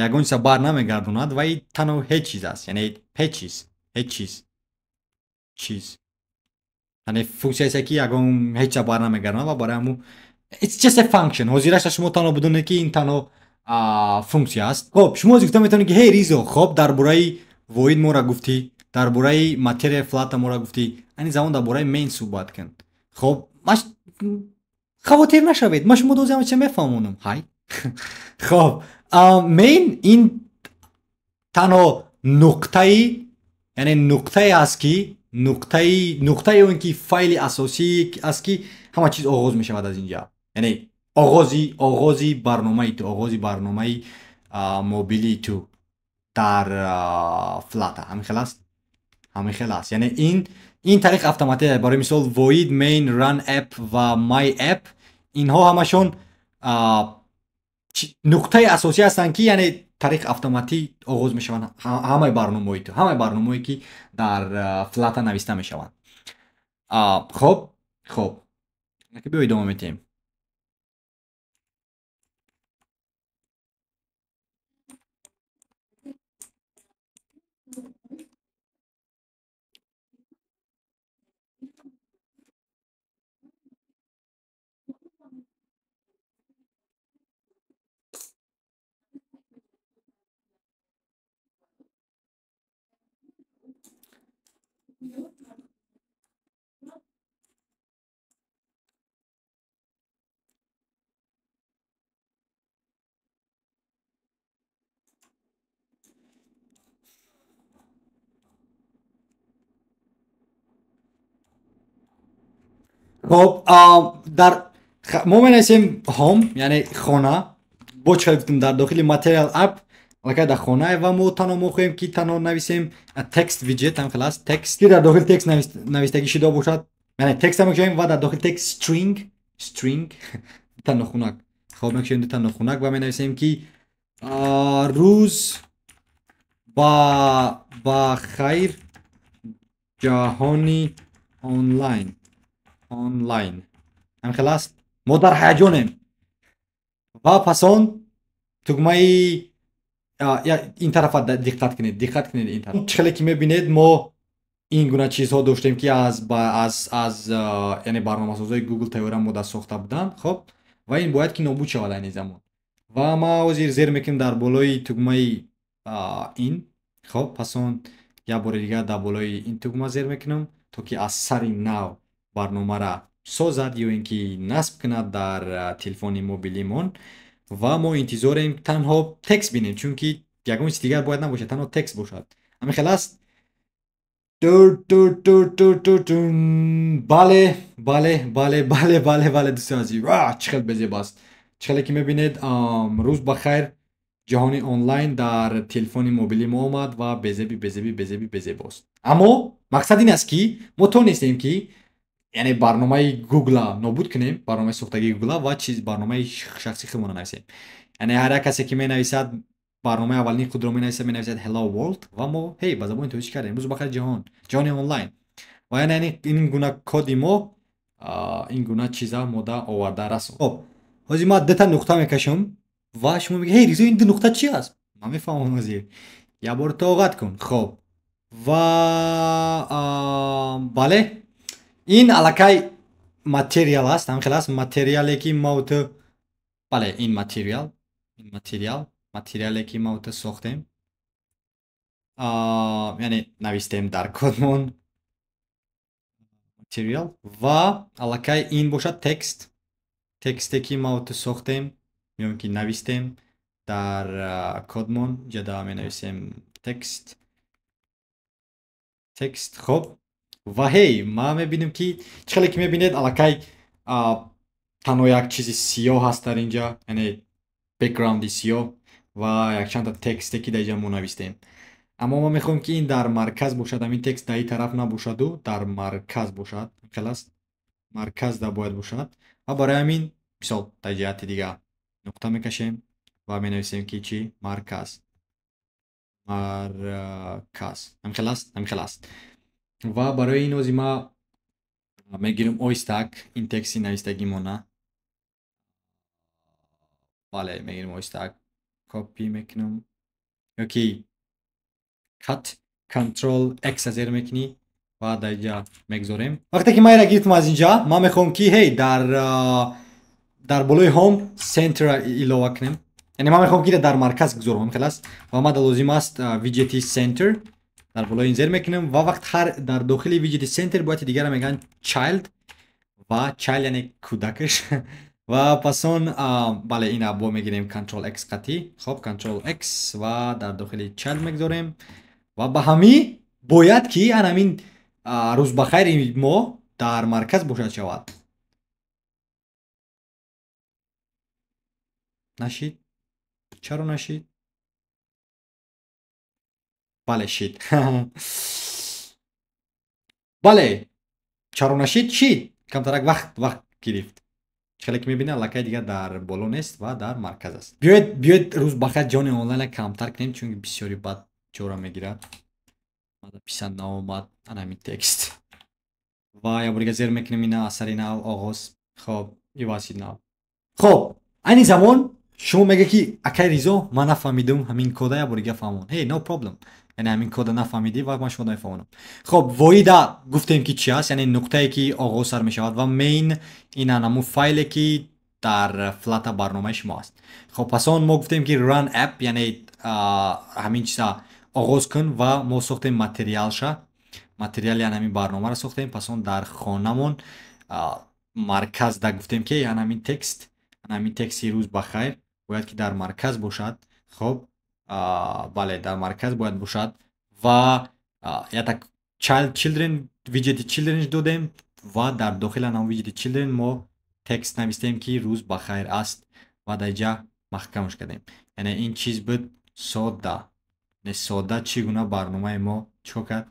ягон чиза бар намегардонад ва ин танҳо ҳеҷ чиз аст, яъне ҳеҷ чиз, ҳеҷ чиз, чиз, яъне функсия аст ки ягон ҳеҷ чиза бар намегардонад ва барои ҳамун it's just a function. Ҳозираша шумо танҳо бидонед ки ин танҳо функсия аст. Хоб, шумо ҳозир гуфта метавонед ки ҳей Ризо, хоб, дар бораи void моро гуфтӣ, дар бораи material Flutter моро гуфтӣ, ани замон дар бораи main суҳбат кун. Хоб, хавотир нашавед, ман шумо дози ҳама чиза мефаҳмонам. Ҳай. Хоб, main ин танҳо нуқтаи, яъне нуқтае аст ки нуқтаи он ки файли асосӣ аст ки ҳама чиз оғоз мешавад аз инҷа, яъне оғози барномаи ту, оғози барномаи мобилии ту дар Flutter. Ҳамин хел аст, ҳамин хел аст. Яъне ин тариқ автоматия. Барои мисол void main, run app ва my app, инҳо ҳамашон нуқтаи асосӣ ҳастанд ки яъне тариқ автоматӣ оғоз мешаванд ҳамаи барномаҳои ту, ҳамаи барномаҳое ки дар Flutter нависта мешаванд. Хоб, хоб, биё идома медиҳем. Хоб, дар мо менависем home, яъне хона. Бо чӣ гуфтем дар дохили material app аллакай дар хона, ва мо танҳо мохоҳем ки танҳо нависем text widget, ҳам хел аст, text ки дар дохили text навистагӣ шуда бошад, яъне text ҳам мекушоем ва дар дохили text string, string дута нохунак. Хоб, мекушоем дута нохунак ва менависем ки рӯз ба хайр ҷаҳони онлайн, онлайн. Ҳамин хел аст. Мо дар ҳаяҷонем ва пас он тугмаи ин тарафа диққат кунед, диққат кунед ин тараф. Чӣ хеле ки мебинед, мо ин гуна чизҳо доштем ки аз яъне барномасозҳои Google тайёра мода сохта буданд. Хоб, ва ин бояд ки нобуд шавад айни замон. Ва ма ҳозир зер мекунем дар болои тугмаи ин. Хоб, пас он як бори дигар дар болои ин тугма зер мекунам то ки аз сари нав барномаро созад ё ин ки насб кунад дар телефони мобилимон. Ва мо интизорем танҳо текст бинем, чунки ягон чиз дигар бояд набошад, танҳо текст бошад. Ҳамин хел аст. Бале, бале, бале, бале, бале, бале, дӯстони азиз, чӣ хел безеб аст. Чӣ хеле ки мебинед, рӯз ба хайр ҷаҳони онлайн дар телефони мобили мо омад ва безеби, безеби, безеби, безебост. Аммо мақсад ин аст ки мо тонистем ки яъне барномаи Google-а нобуд кунем, барномаи сохтагии Google-а ва чиз барномаи шахси худмонро нависем. Яъне ҳар як касе ки менависад барномаи аввалини худро менависад, менависад Hello World ва мо ҳей ба забони тоҷикӣ кардем рӯз ба хайр ҷаҳон, ҷаҳони онлайн. Ва яъне ин гуна коди мо, ин гуна чиза мода оварда расонд. Хоб, ҳозир ман дута нуқта мекашам ва шумо мегӯед ҳей Ризо, ин ду нуқта чи аст? Ман мефаҳмам ҳозир. Як бор тоқат кун. Хоб, ва бале, ин аллакай Материал аст, ҳам хел аст, материале ки мо ту, бале, ин материал, ин материал, материале ки мо ту сохтем, яъне навистем дар кодмон материал, ва аллакай ин бошад текст, тексте ки мо ту сохтем ё ки навистем дар кодмон. Ҷада менависем текст, текст. Хоб, ва ҳей, ма мебинем, ки чӣ хеле ки мебинед, аллакай танҳо як чизи сиёҳ ҳаст дар инҷа, яъне бэкграунди сиёҳ ва якчанда тексте, ки дар инҷа мо навистем. Аммо мо мехоҳем, ки ин дар марказ бошад, ҳамин текст дар ин тараф набошаду дар марказ бошад. Хел аст, марказда бояд бошад. Ва барои ҳамин, мисол, дар ҷиҳати дига нуқта мекашем ва менависем, ки чӣ? Марказ, марказ. Ҳамин аст, ҳамин хел аст. Ва барои ин ози ма мегирем ойстак ин тексти навистагимона, бале, мегирем ойстак, copy мекунам ёки cut, Control X зер мекунӣ ва дар инҷа мегузорем. Вақте ки ман инра гирифтам аз инҷа, ман мехоҳам, ки ҳей, дар болои home center илова кунем, яъне ман мехоҳам, ки дар марказ гузорам, хел аст. Ва мада лозим аст виджети center, дар болои ин зер мекунем. Ва вақт ҳар дар дохили виджети center бояд дигара мегӯянд child, ва child яъне кӯдакаш. Ва пас он, бале, ина бо мегирем Control X қатӣ. Хоб, Control X ва дар дохили child мегузорем. Ва ба ҳамин бояд, ки ан ҳамин рӯзбахайри мо дар марказ бошад шавад. Нашид? Чаро нашид? Бале, шид. Бале, чаро нашид? Шид, камтарак вақт гирифт. Хеле ки мебинед, аллакай дигар дар боло нест ва дар марказ аст. Биёед, рӯз бахайр ҷони онлайна камтар кунем, чунки бисёри бад ҷора мегирад, мада писанд наомад ана ҳамин текст. Ва як бор дига зер мекунем ина, асари нав оғоз. Хоб, ивази нав. Хоб, айни замон шумо мега, ки акай Ризо, ман нафаҳмидум ҳамин кода, як бор дига фаҳмон. Ҳей, no problem, яъне ҳамин кода нафаҳмидӣ ва ман шумо намефаҳмонам. Хоб, воида гуфтем, ки чи аст, яъне нуқтае, ки оғоз сар мешавад, ва main ин ҳамун файле, ки дар Flutter барномаи шумо аст. Хоб, пас он мо гуфтем, ки run app, яъне ҳамин чиза оғоз кун. Ва мо сохтем материалша, материали ҳамин барномаро сохтем. Пас он дар хонамон марказда гуфтем, ки ҳамин текст, ҳамин тексти рӯз бахайр бояд, ки дар марказ бошад. Хоб, бале, дар марказ бояд бошад. Ва як child, children, виджети children додем ва дар дохили ҳамон виджети children мо текст навистем, ки рӯз бахайр аст, ва дар инҷа маҳкамаш кардем. Яъне ин чиз буд содда, яъне содда чӣ гуна барномаи мо чикор кард,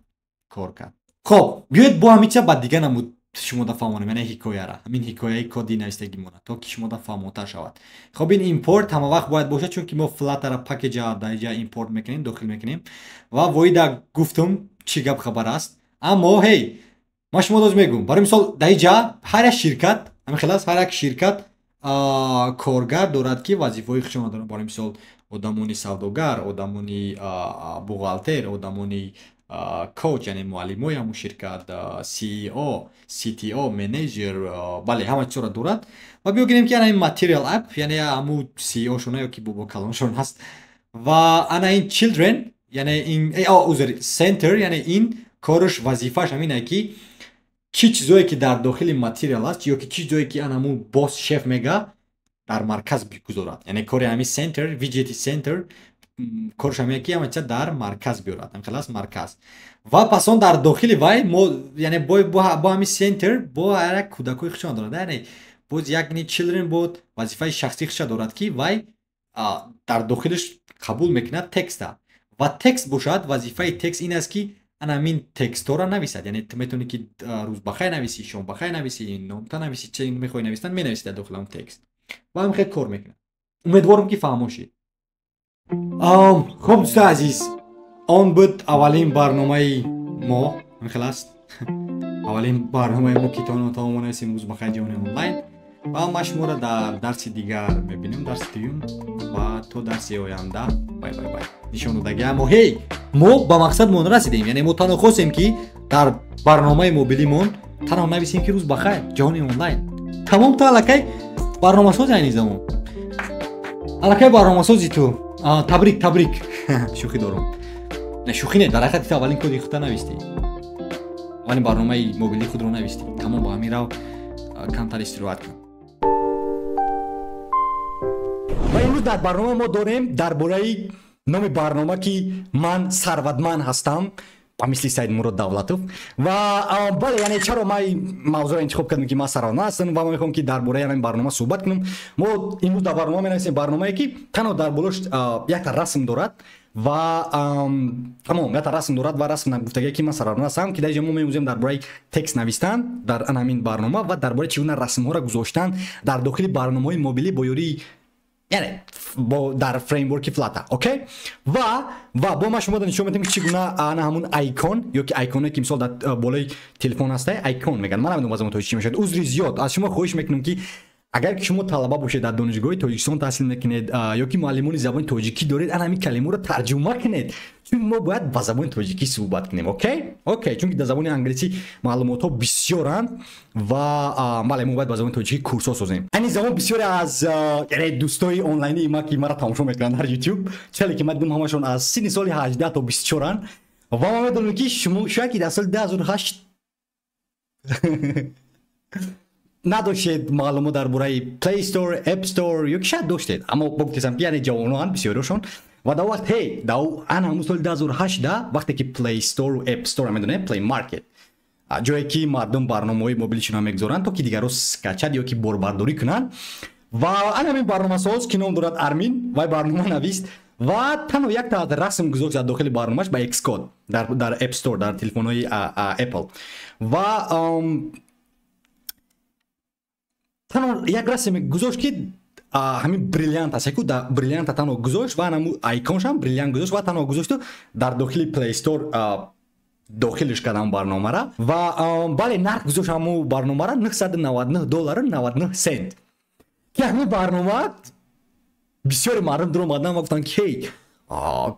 кор кард. Хоб, биёед, бо ҳамин чиза ба дига намуд шумода фаҳмонем, яъне ҳикояра, ҳамин ҳикояи коди навистагӣ монад, то ки шумода фаҳмотар шавад. Хоб, ин импорт ҳама вақт бояд бошад, чунки мо Flutter package дар инҷа импорт мекунем, дохил мекунем. Ва воида гуфтум, чӣ гап хабар аст. Аммо ҳей, ман шумо доз мегӯм, барои мисол, дар инҷа ҳар як ширкат ҳамин хел аст, ҳар як ширкат коргар дорад, ки вазифаҳои худшонро доранд. Барои мисол, одамони савдогар, одамони бухгалтер, одамони коуч, яъне муаллимои ҳамун ширкат, CEO, CTO, менеҷер, бале, ҳама чизро дорад. Ва биёгирем, ки ана ин material app, яъне ҳамун CEO шона ё ки бобо калоншон ҳаст. Ва ана ин children, яъне ин, узр, center, яъне ин кораш, вазифааш ҳамин ки чӣ чизое, ки дар дохили материал аст, ё ки чӣ чизое, ки ана ҳамун босс, шеф мега, дар марказ бигузорад. Яъне кори ҳамин center, виджети center, кораш ҳамин, ки ҳама чиза дар марказ биёрад. Ҳамин хел аст, марказ. Ва пас он дар дохили вай мо, яъне бо ҳамин center бо ҳар як кӯдакҳои худшон дорад, яъне боз як ни children буд, вазифаи шахсии худша дорад, ки вай дар дохилаш қабул мекунад текста. Ва текст бошад, вазифаи текст ин аст, ки ана ҳамин текстҳоро нависад. Яъне ту метавонӣ, ки рӯзбахайр нависӣ, шомбахайр нависӣ, номта нависӣ, че мехоҳӣ навистан, менависӣ дар дохили ҳамон текст ва ҳамин хел кор мекунад. Умедворам, ки фаҳмо шид. Хуб, дӯстои азиз, он буд аввалин барномаи мо, ҳамин хел аст, аввалин барномаи мо, ки то нависем рӯз бахайр ҷаҳони онлайн. Ва ман шуморо дар дарси дигар мебинем, дарси дуюм. Ва то дарси оянда, bye bye bye. Нишон додагӣ, аммо ҳей, мо ба мақсадмон расидем, яъне мо танҳо хостем, ки дар барномаи мобилимон Танҳо нависем, ки рӯз бахайр, ҷаҳони онлайн. Тамом, ту аллакай барномасози, айни замон аллакай барномасози ту. Табрик, табрик. Шӯхӣ дорум. Не, шӯхӣ не, дар ҳақиқат ту аввалин коди худта навистӣ, аввалин барномаи мобилии худро навистӣ. Тамом, ба ҳамин рав, камтар истироҳат кун. Ва имрӯз дар барнома мо дорем дар бораи номи барнома, ки ман сарватманд ҳастам ба мисли Саидмурод Давлатов. Ва бале, яъне чаро ман мавзӯъро интихоб кардам, ки ман сарватманд ҳастам ва ман мехоҳам, ки дар бораи ҳамин барнома суҳбат кунам. Мо имрӯз дар барнома менависем барномае, ки танҳо дар болош якта расм дорад ва тамом, якта расм дорад ва расм гуфтагие, ки ман сарватманд ҳастам, ки дар инҷо мо меомӯзем дар бораи текст навистан дар ан ҳамин барнома ва дар бораи чӣ гуна расмҳоро гузоштан дар дохили барномаҳои мобилӣ бо ёрии, яъне бо дар фреймворки Flutter, окей. Ва бо ман шумо нишон медиҳам, ки чӣ гуна ана ҳамун icon ё ки icon е, ки мисол дар болои телефон ҳастай, icon мегӯянд, ман намедонам ба забони тоҷикӣ чӣ мешавад. Узри зиёд, аз шумо хоҳиш мекунам, ки агар ки шумо талаба бошед, дар донишгоҳи Тоҷикистон таҳсил мекунед ё ки муаллимони забони тоҷикӣ доред, ана ҳамин калимаро тарҷума кунед, чун мо бояд ба забони тоҷикӣ суҳбат кунем. Окей, чунки дар забони англисӣ маълумотҳо бисёранд ва бале, мо бояд ба забони тоҷикӣ курсҳо созем. Айни замон бисёре аз, яъне дӯстои онлайнии ма, ки маро тамошо мекунанд дар YouTube, чале ки ман дидам, ҳамашон аз синни соли 18 то 24-анд ва ман медонам, ки шумо шояд ки дар соли 2008 надоштед маълумот дар бораи Play Store, App Store, ё ки шояд доштед, аммо богуфтесам, ки яъне ҷавоноанд бисёриашон. Ва дар вақт ҳей дар ан ҳамун соли 2008 да, вақте ки Play Store App Store медонем, Play Market, ҷое ки мардум барномаҳои мобилишонро мегузоранд, то ки дигарро скачать ё ки борбардорӣ кунанд. Ва ан ҳамин барномасоз, ки ном дорад Армин, вай барнома навист ва танҳо якта расм гузошт дар дохили барномааш ба Xcode дар App Store, дар телефонҳои Apple, ва танҳо як расме гузошт, ки ҳамин бриллиант аст, яку бриллианта танҳо гузошт ва ҳамун icon шам бриллиант гузошт ва танҳо гузошту дар дохили Play Store дохилиш кардам барномара. Ва бале, нарх гузошт ҳамун барномара 999 доллару 99 сент, ки ҳамин барнома бисёри мардум дуромадан ва гуфтанд, ки ҳей,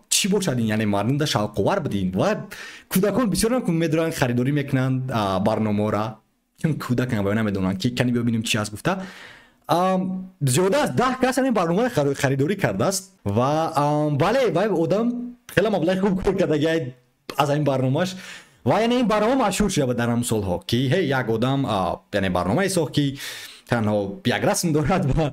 чӣ бошад ин? Яъне мардум да шавқовар будин ва кӯдакон бисёрам медоранд, харидорӣ мекунанд барномаро, чун кӯдакан ва намедонанд, ки кани бибинем чӣ аст гуфта. Зиёда аз 10 кас ҳамин барномаро харидорӣ кардааст. Ва бале, вай одам хеле маблағи хуб кор кардаги аз ҳамин барномааш. Ва яъне ин барнома машҳур шуда дар ҳамун солҳо, ки ҳей, як одам, яъне барномае сохт, ки танҳо як расм дорад ва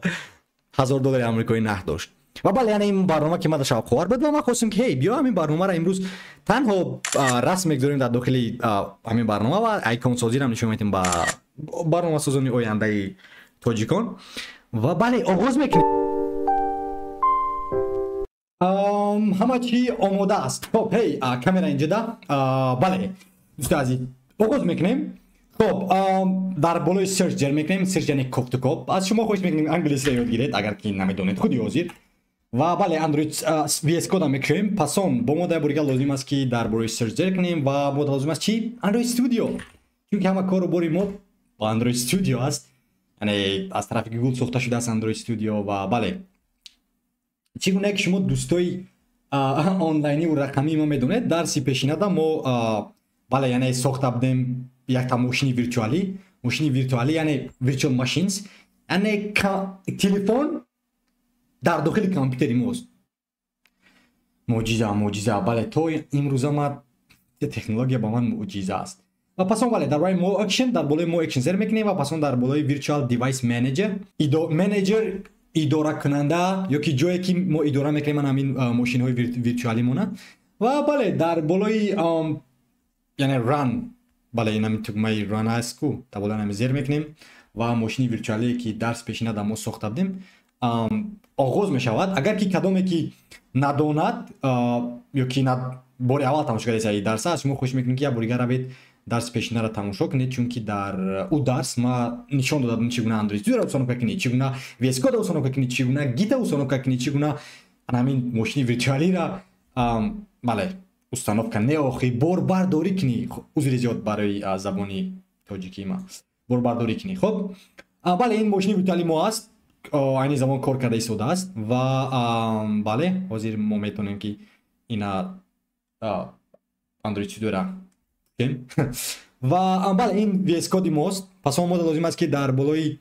1000 доллари амрикоӣ нарх дошт. Ва бале, яъне ин барнома, ки мада шавқовар буд ва ман хостем, ки ҳей, биё, ҳамин барномаро имрӯз танҳо расм мегузорем дар дохили ҳамин барнома ва icon созиро нишон медиҳем ба барномасозони ояндаи тоҷикон. Ва бале, оғоз мекунем. Ҳама чӣ омода аст. Хоб, ҳей, камера инҷода. Бале, дӯстои азиз, оғоз мекунем. Хоб, дар болои search ҷер мекунем. Search яъне кофтукоб. Аз шумо хоҳиш мекунем, англисиро ёд гиред, агар ки намедонед худи ҳозир. Ва бале, Android VS Code мекушоем. Пас он бо мо дар борига лозим аст, ки дар бораи search ҷер кунем ва мо лозим аст чӣ? Android Studio, чунки ҳама кору бори мо ба Android Studio аст, яъне аз тарафи Google сохта шудааст Android Studio. Ва бале, чӣ гуна ки шумо дӯстои онлайниву рақамии мо медонед, дарси пешинада мо, бале, яъне сохта будем якта мошини виртуалӣ. Мошини виртуалӣ, яъне virtual machines, яъне телефон дар дохили компютери мост. Мӯъҷиза, мӯъҷиза. Бале, то имрӯза ма технология ба ман мӯъҷиза аст. Ва пас он, бале, дар бораи more action, дар болои more action зер мекунем ва пас он дар болои virtual device manager, manager идоракунанда ё ки ҷое, ки мо идора мекунем ман ҳамин мошинҳои виртуалимона. Ва бале, дар болои, яъне run, бале, ин ҳамин тугмаи run аст ку, дар болои ҳамин зер мекунем ва мошини виртуалие, ки дарс пешина дар мо сохта будем, оғоз мешавад. Агар ки кадоме ки надонад ё ки бори аввал тамошо кардаед ин дарса, аз шумо хоҳиш мекунем, ки як бори дигар равед, дарси пешинаро тамошо кунед, чунки дар ӯ дарс ма нишон додам, чӣ гуна Android Studio-ро установка кунед, чӣ гуна VS Code установка кунед, чӣ гуна Git установка кунед, чӣ гуна ҳамин мошини виртуалиро, бале, установка не, охи, борбардорӣ кунӣ. Узри зиёд барои забони тоҷикии ма. Борбардорӣ кунӣ. Хоб, бале, ин мошини виртуали мо аст, айни замон кор карда истодааст. Ва бале, ҳозир мо метавонем, ки ина Android Studio-ра. Ва бале, ин VS Code мост. Пас мо лозим аст, ки дар болои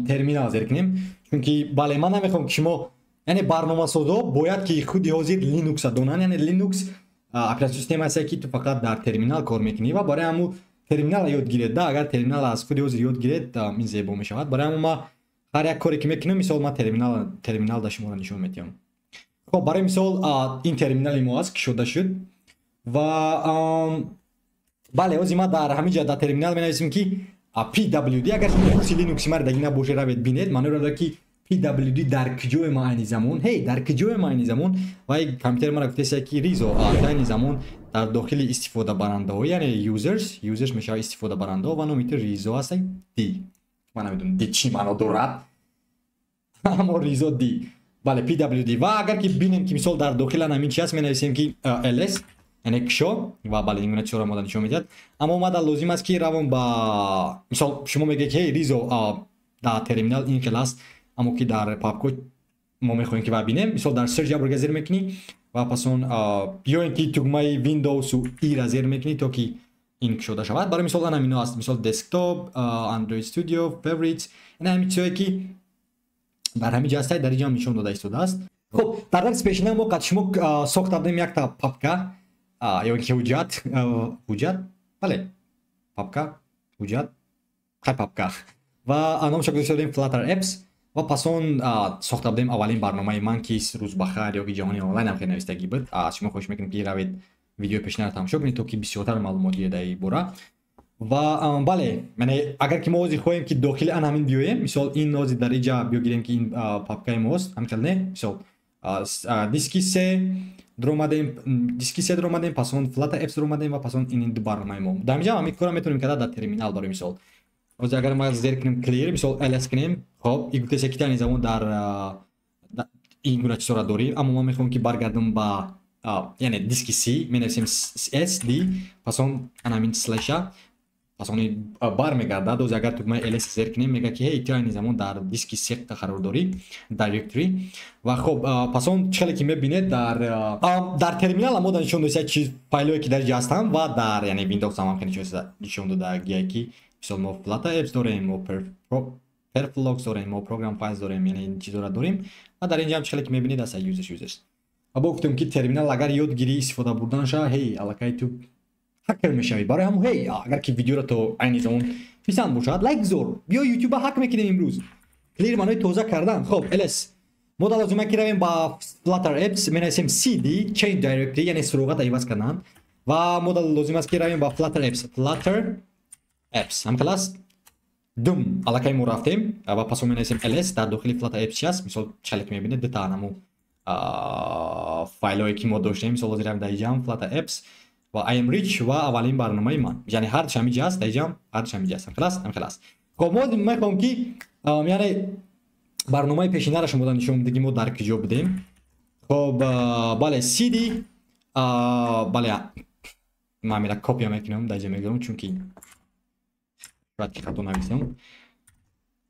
терминал зер кунем, чунки бале, ман намехоҳам, ки шумо, яъне барномасозо бояд ки худи ҳозир Linux донанд. Яъне Linux оператсион система аст, ки ту фақат дар терминал кор мекунӣ ва барои ҳамун терминал ёд гиред да. Агар терминал аз худи ҳозир ёд гиред, ин зебо мешавад. Барои ҳамун ман ҳар як коре ки мекунам, мисол, ман терминал да шуморо нишон медиҳам. Хоб, барои мисол, ин терминали мо аст, кушода шуд. Ва бале, ҳозир ман дар ҳамин ҷа дар терминал менависем, ки pwd. Агар шумо курси Linux маро даги набоше, равед бинед. Маъноро дорад, ки pwd дар куҷое ма айни замон, ҳей, дар куҷое ма айни замон. Ва компютери мара гуфтеса, ки Ризо, айни замон дар дохили истифодабарандаҳо, яъне users, users мешавад истифодабарандаҳо, ва номи ту Ризо аст, d. Ман намедонам, d чӣ маъно дорад, аммо Ризо d. Бале, pwd. Ва агар ки бинем, ки мисол дар дохила ҳамин чи аст, менависем, ки ls, яъне кушо. Ва бале, ин гуна чизҳоро мода нишон медиҳад. Аммо мада лозим аст, ки равом ба, мисол, шумо мегӯед, ки ҳей, Ризо, дар терминал ин хел аст, аммо ки дар папко мо мехоҳем, ки бинем. Мисол, дар search як борга зер мекунӣ ва пас он ё ин ки тугмаи Windows-у i-ра зер мекунӣ, то ки ин кушода шавад. Барои мисол, ана ҳамино аст, мисол, desktop, Android Studio, favorites, ин ҳамин чизҳое, ки дар ҳамин ҷо ҳастад, дар инҷо ҳам нишон дода истодааст. Хуб, дар дарси пешина мо қад шумо сохта будем якта папка ё ин ки ҳуҷҷат, ҳуҷҷат, бале, папка, ҳуҷҷат, хай, папка, ва номашро гузошта будем Flutter Apps. Ва пас он сохта будем аввалин барномаи ман, ки «Рӯзбахайр» ё ки «Ҷаҳони онлайн» ҳам хеле навистагӣ буд. Аз шумо хоҳиш мекунем, ки равед, видеои пешинаро тамошо кунед, то ки бисёртар маълумот гиред дар ин бора. Ва бале, яъне агар ки мо ҳозир хоҳем, ки дохили ан ҳамин биёем, мисол, ин ҳозир дар инҷа биёгирем, ки ин папкаи мост, ҳамин хел не? Мисол, диски се дуромадем, диски се дуромадем, пас он Flutter Apps дуромадем ва пас он ин ду барномаи мо. Дар ҳаминҷа ҳамин кора метавонем карда дар терминал. Барои мисол, ҳозир агар ма зер кунем clear, мисол, ls кунем, хоб, и гуфтеса, ки айни замон дар ин гуна чизҳоро дорем. Аммо ман мехоҳам, ки баргардам ба, яъне, диски C. Менависем s d, пас он ҳамин слеша, пас он бармегардад. Оз агар тугмаи ls зер кунем, мегӯяд, ки ҳей, ту айни замон дар диски C қарор дорӣ, directory. Ва хоб, пас он чӣ хеле ки мебинед, дар терминал мо нишон дода чиз, файлҳое, ки дар инҷа ҳастанд. Ва дар, яъне, Windows ҳам хеле чиз нишон додагие, ки мисол, мо Flutter Apps дорем, мо PerfLogs дорем, мо Program Files дорем, яъне ин чизҳоро дорем. Ва дар инҷа ҳам чӣ хеле ки мебинед, аста users, users. Ва бо гуфтем, ки терминал агар ёд гирӣ истифода бурданша, ҳей, аллакай ту ҳакер мешавӣ. Барои ҳамун, ҳей, агар ки видеоро то айни замон писанд бошад, лайк зор. Биё, ютуба ҳак мекунем имрӯз. Clear маънои тоза кардан. Хоб, ls. Мо дар лозима, ки равем ба Flutter Apps, менависем cd, change directory, яъне суроғата иваз кардан. Ва мо дар лозим аст, ки равем ба Flutter Apps, Flutter Apps, ҳам хел аст. Дум, аллакай мо рафтем. Ва пас он менависем ls, дар дохили Flutter Apps чи аст. Мисол, чале ки мебинед, дута ҳамун файлҳое, ки мо доштем. Мисол, ҳозир равем дар инҷам Flutter Apps ва I am rich ва аввалин барномаи ман, яъне ҳардуш ҳамин ҷа аст, дар инҷам ҳардуш ҳамин ҷа аст. Ҳам хел аст, ҳам хел аст. Хоб, мо мехоҳем, ки яъне барномаи пешинаро шумо нишон бидем, ки мо дар куҷо будем. Хоб, бале, cd. Бале, ман мера копия мекунам, дар инҷа мегирам, чунки шояд ки хато нависам.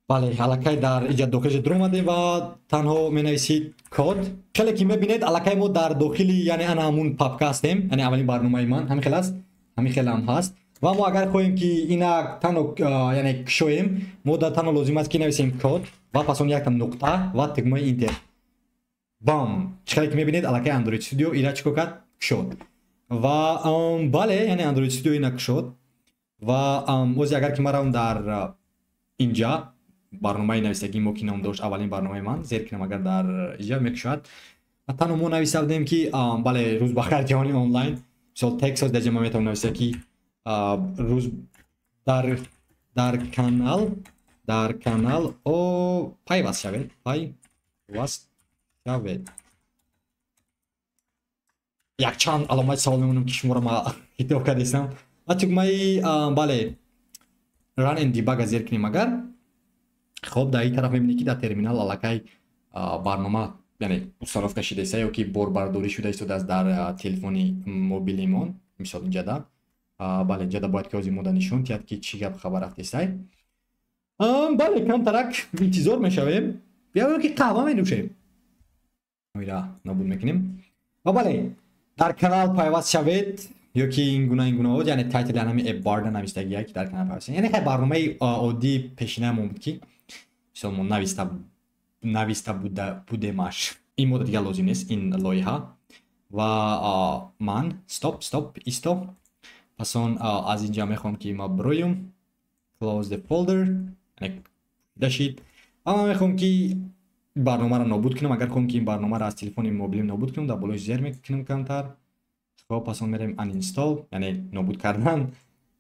Бале, аллакай дар инҷа дохилша дуромадем ва танҳо менависид код. Хеле ки мебинед, аллакай мо дар дохили, яъне, ана ҳамун папка ҳастем, яъне аввалин барномаи ман. Ҳамин хел аст, ҳамин хел ҳам ҳаст. Ва мо агар хоҳем, ки ина танҳо, яъне, кушоем, мо дар танҳо лозим аст, ки нависем код ва пас он якта нуқта ва тугмаи Enter. Бам, чӣ хеле ки мебинед, аллакай Android Studio ира чӣ кор кард? Кушод. Ва бале, яъне Android Studio ина кушод. Ва ози агар ки ман равам дар инҷа барномаи нависагии мо, ки ном дошт «Аввалин барномаи ман», зер кунам, агар дар инҷа мекушояд. Ва танҳо мо нависа будем, ки бале, «Рӯз бахайр, ҷаҳони онлайн». Мисол, текст дар ҷа ман метавонам нависа, ки рӯз дар канал о пайваст шавед, пайваст шавед. Якчанд аломати савол мемонам, ки шуморо ма хитоб кардистам. Ва тугмаи, бале, run and debug зер кунем агар, хоб, дар ин тараф мебинед, ки дар терминал аллакай барнома, яъне, установка шудааста ё ки борбардорӣ шуда истодааст дар телефони мобилимон. Мисол, инҷада, бале, инҷада бояд ки ҳозир мода нишон диҳад, ки чӣ гап хабар рафтестай. Бале, камтарак интизор мешавем, биёем, ки қаҳва менӯшем, ира нобуд мекунем. Ва бале, дар канал пайваст шавед. Ё ки ин гуна, ин гуна, яъне title ҳами app bar да навистагия, ки дар канал пайваст. Яъне хай, барномаи оддии пешинаамон буд, ки мисол мо нависта будемаш. Ин мода дигар лозим нест, ин лоиҳа. Ва ман стоп, стоп, исто. Пас он аз инҷа мехоҳам, ки ма бироюм, close the folder, яъне дашид. Ва ман мехоҳам, ки барномаро нобуд кунам. Агар хоҳам, ки ин барномаро аз телефони мобилим нобуд кунам, дар болои зер мекунам камтар. Хоб, пас он мерем uninstall, яъне нобуд кардан,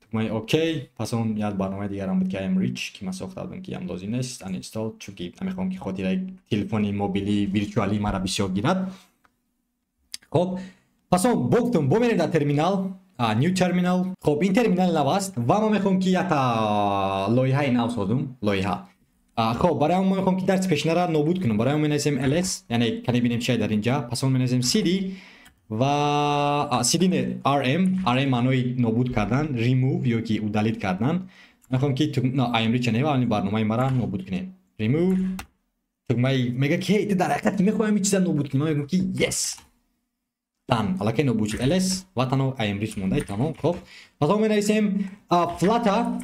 тугмаи OK. Пас он як барномаи дигарам буд, ки I'm rich, ки ман сохта будам, ки ам лозим нест. Uninstall, чунки намехоҳам, ки хотираи телефони мобилии виртуалии мара бисёр гирад. Хоб, пас он гуфтум, бо мерем дар терминал, new terminal. Хоб, ин терминал нав аст ва ман мехоҳам, ки якта лоиҳаи нав созум, лоиҳа. Хоб, барои он ман мехоҳам, ки дарси пешинара нобуд кунам. Барои он менависем ls, яъне кане бинем чия дар инҷа. Пас он менависем cd ва cd не, rm. Rm маънои нобуд кардан, remove ё ки удалить кардан. Мехоҳам, ки imrich не, ва барномаи мара нобуд кунем. Remove тугмаи. Мега, ки ҳей, ту дар ҳақиқат мехоҳам ин чиза нобуд кунӣ? Ман мегӯям, ки yes, done. Аллакай нобуд шуд. Ls ва танҳо imrich монда, тамом. Хоб, пас он менависем flutter,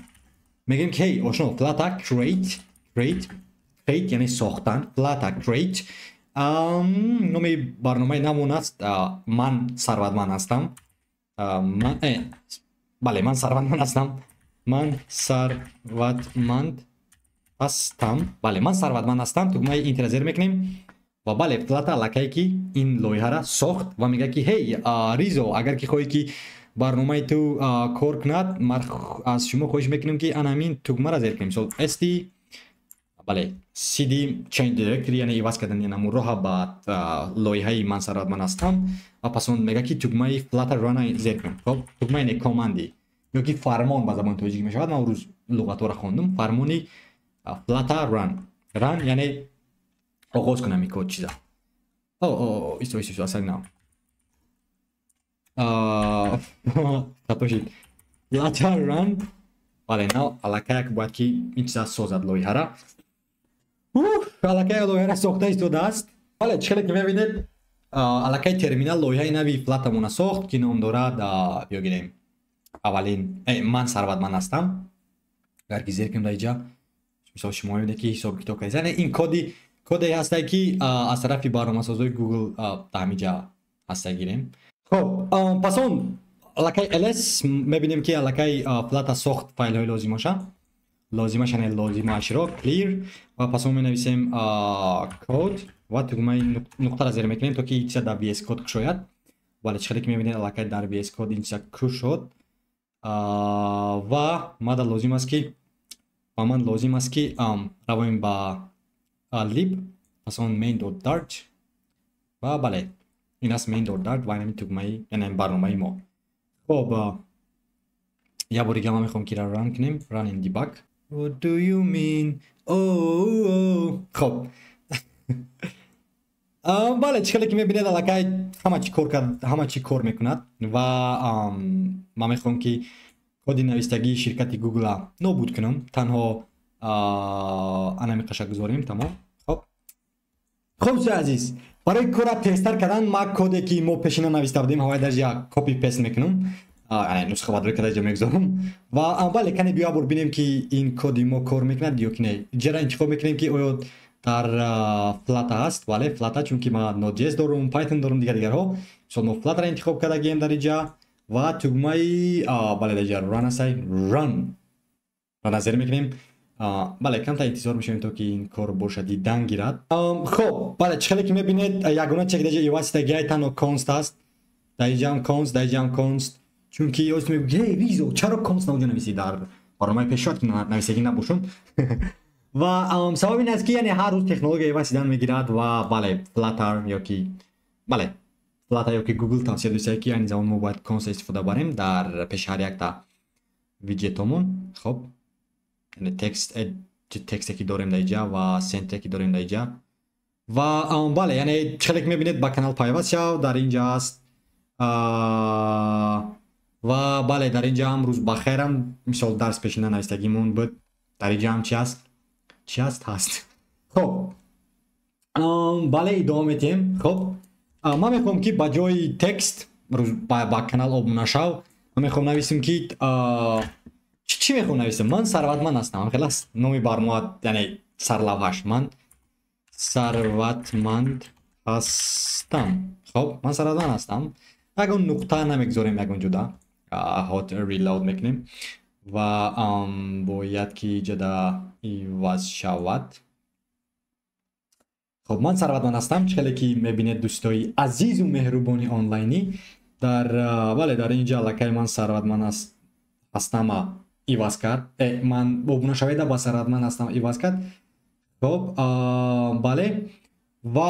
мегӯем, ки ҳей, ошно, flutter create, create, create яъне сохтан, flutter create, номи барномаи намон аст «Ман сарватманд ҳастам». Бале, «Ман сарватманд ҳастам», «Ман сарватманд ҳастам». Бале, «Ман сарватманд ҳастам». Тугмаи enter зер мекунем ва бале, Flutter аллакае ки ин лоиҳара сохт ва мегӯяд, ки ҳей, Ризо, агар ки хоҳӣ, ки барномаи ту кор кунад, ман аз шумо хоҳиш мекунем, ки ана ҳамин тугмаро зер кунем. Мисол, cd, бале, cd, change directory, яъне иваз кардани намун роҳа ба лоиҳаи «Ман сарватманд ҳастам». Ва пас он мегӯяд, ки тугмаи flutter run зер кунем. Хоб, тугмаи не, command и ё ки фармон ба забони тоҷикӣ мешавад. Ман рӯз луғатҳоро хондум. Фармони flutter run, run яъне оғоз кунам ин код чиза. О, исто, исто, исто, асали нав хато шид. Flutter run. Бале, нав аллакай бояд, ки ин чиза созад лоиҳара. Аллакай лоиҳара сохта истодааст. Бале, чӣ хеле ки мебинед, аллакай терминал лоиҳаи нави Flutter мона сохт, ки ном дорад, биё гирем, аввалин «Ман сарватманд ҳастам». Агар ки зер кунем дар инҷа, мисол, шумо мебинед, ки ҳисоб китоб кард. Яъне ин коде ҳастае, ки аз тарафи барномасозои Google дар ҳаминҷа ҳаста, гирем. Хоб, пас он аллакай ls мебинем, ки аллакай Flutter сохт файлҳои лозимаша, лозимаш, яъне лозимаашро. Clear ва пас он менависем код ва тугмаи нуқтаро зер мекунем, то ки ин чиза дар VS Code кушояд. Бале, чӣ хеле ки мебинед, аллакай дар VS Code ин чиза кушод. Ва мада лозим аст, ки ба ман лозим аст, ки равоем ба lib, пас он main.dart. Ва бале, ин аст main.dart ва инами тугмаи, яъне барномаи мо. Хоб, як бори дига ман мехоҳам, ки run кунем, run in debug. What do you mean? Oh, хоб, бале, чӣ хеле ки мебинед, аллакай ҳама чӣ кор кард, ҳама чӣ кор мекунад. Ва ман мехоҳам, ки коди навистагии ширкати Google нобуд кунам, танҳо анами қаша гузорем, тамом. Хоб, хоб, дӯстои азиз, барои кора тезтар кардан ман коде, ки мо пешина нависта будем, ҳавай даже як copy paste мекунам, нусхабардорӣ карда иҷо мегузорам. Ва бале, кане биё бор бинем, ки ин коди мо кор мекунад ё ки не. Ҷара интихоб мекунем, ки оё дар Flutter ҳаст. Бале, Flutter, чунки ман Node.js дорум, Python дорум, дигар дигарҳо. Мисол, мо Flutter интихоб кардагием дар иҷа ва тугмаи, бале, дар иҷа run ҳастай, run ва назар мекунем. Бале, камтар интизор мешавем, то ки ин кор боша дидан гирад. Хоб, бале, чӣ хеле ки мебинед, ягона чизе, ки дар иҷа иваз шудагиай, танҳо const аст. Дар иҷаам const, дар иҷаам const. Чунки ёз мегӯ, ҳей, Ризо, чаро const наоҷо нависӣ? Дар барномаи пешшояд ки нависагӣ набошум. Ва сабаб ин аст, ки яъне ҳар рӯз технология иваз шудан мегирад. Ва бале, Flutter ё ки, бале, Flutter ё ки Google тавсия дошта, ки айни замон мо бояд const истифода барем дар пеши ҳар якта widget омон. Хоб, яъне текст, тексте ки дорем дар иҷа ва center е ки дорем дар иҷа. Ва бале, яъне чӣ хеле ки мебинед, ба канал пайваст шав дар инҷа аст. Ва бале, дар инҷа ҳам рӯз бахайрам, мисол, дарс пешина навистагимон буд. Дар инҷа ҳам чи аст, чи аст, ҳаст. Хоб, бале, идома метиҳем. Хоб, ман мехоҳам, ки ба ҷои текст Ба канал обуна шав. Ман мехоҳам нависем, ки чӣ мехоҳам нависем? Ман сарватманд ҳастам. Хеле номи барнома, яъне сарлавҳаш: «Ман сарватманд ҳастам». Хоб, ман сарватманд ҳастам. Ягон нуқта намегузорем, ягон ҷуда hot reload мекунем ва бояд ки ҷада иваз шавад. Хоб, ман сарватманд ҳастам. Чӣ хеле ки мебинед, дӯстои азизу меҳрубони онлайнӣ, дар бале, дар ин ҷа аллакай ман сарватманд ҳастама иваз кард. Ман обуна шаведа ба сарватманд ҳастам иваз кард. Хоб, бале, ва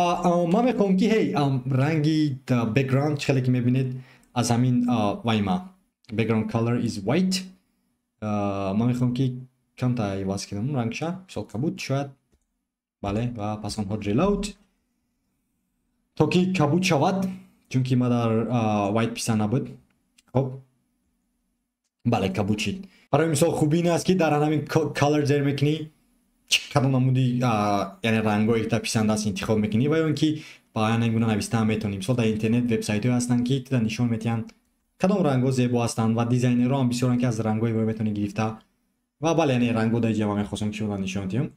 ман мехоҳам, ки ҳей ранги background, чӣ хеле ки мебинед, аз ҳамин вайма background color is white. Ман мехоҳам, ки камта иваз кунам рангша, мисол, кабуд шояд. Бале, ва пас он hot reload, то ки кабуд шавад, чунки ма дар white писанд набуд. Хоб, бале, кабуд шид. Барои мисол, хуби ин аст, ки дар ҳамин color зер мекунӣ, кадом намуди, яъне рангҳое ки та писанд аст, интихоб мекунӣ ва ё ин ки ба ҳамин гуна навиштаам метавонӣ. Мисол, дар интернет вебсайтҳое ҳастанд, ки тида нишон медиҳанд, кадом рангҳо зебо ҳастанд, ва дизайнерҳо ҳам бисёранд, ки аз рангҳои вой метавонӣ гирифта. Ва бале, яъне рангҳо дар ҷа ман мехостам, ки шумо нишон диҳам.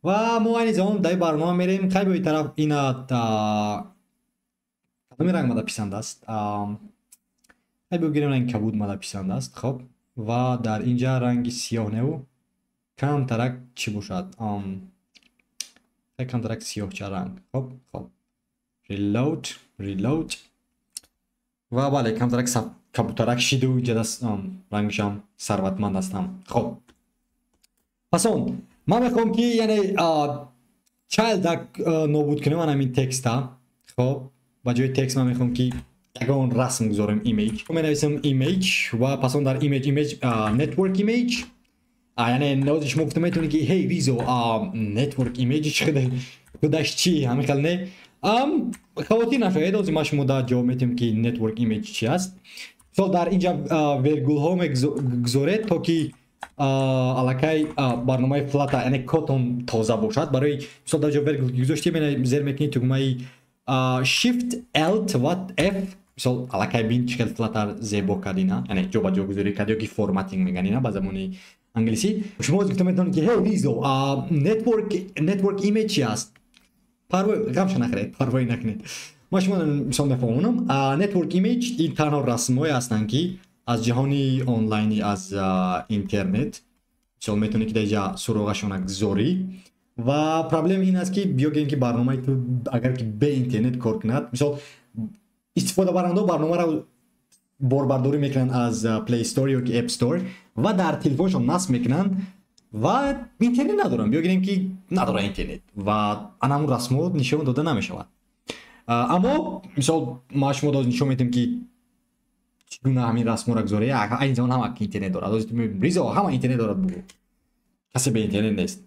Ва мо айни замон дар барнома мерем. Хай, бои тараф ина кадоми ранг мада писанд аст? Хай, бигирем, ранги кабуд мада писанд аст. Хоб, ва дар инҷа ранги сиёҳ неву, камтарак чӣ бошад, камтарак сиёҳча ранг. Хоб, reload, reload. Ва бале, камтарак кабутарак шиду ҷада рангшам сарватманд ҳастам. Хоб, пас он ман мехоҳам, ки яъне child нобуд кунем ан ҳамин текста. Хоб, ба ҷои текст ман мехоҳам, ки ягон расм гузорем, image менависам, image. Ва пас он дар image network image. Яъне нози шумо гуфта метавонед, ки ҳей, Ризо, network image чи худаш чи? Ҳамин хел не, хавотир нашавед, ҳозир ман шумо да ҷавоб метиҳам, ки network image чи аст. Мисол, дар инҷа вергулҳо мегузоред, то ки аллакай барномаи Flutter, яъне кодтон тоза бошад. Барои мисол, дар ҷо вергул гузошти, зер мекунӣ тугмаи Shift, Alt ва F. Мисол, аллакай бин, чӣ хел Flutter зебо кардина, яъне ҷобаҷогузорӣ кард ё ки formatting меганина ба забони англисӣ. Шумо гуфта метавонед, ки ҳей, Ризо, network image чи аст? Парвои ғамша нахӯред, парвоӣ накунед, ма шумо мисол мефаҳмонам. Network image ин танҳо расмҳое ҳастанд, ки аз ҷаҳони онлайнӣ, аз интернет, мисол, метавонед, ки дар инҷа суроғашона гузорӣ. Ва проблема ин аст, ки биёгем, ки барномаи ту агар ки бе интернет кор кунад, мисол, истифодабарандао барномаро борбардорӣ мекунанд аз Play Store ё ки App Store ва дар телефоншон насб мекунанд ва интернет надоранд, биёгирем, ки надорад интернет, ва анамун расмҳо нишон дода намешавад. Аммо мисол, ма шумо доз нишон медиҳем, ки чӣ гуна ҳамин расмҳоро гузорӣ. Айни замон ҳама интернет дорад. Ризо, ҳама интернет дорад, бугӯ, касе бе интернет нест.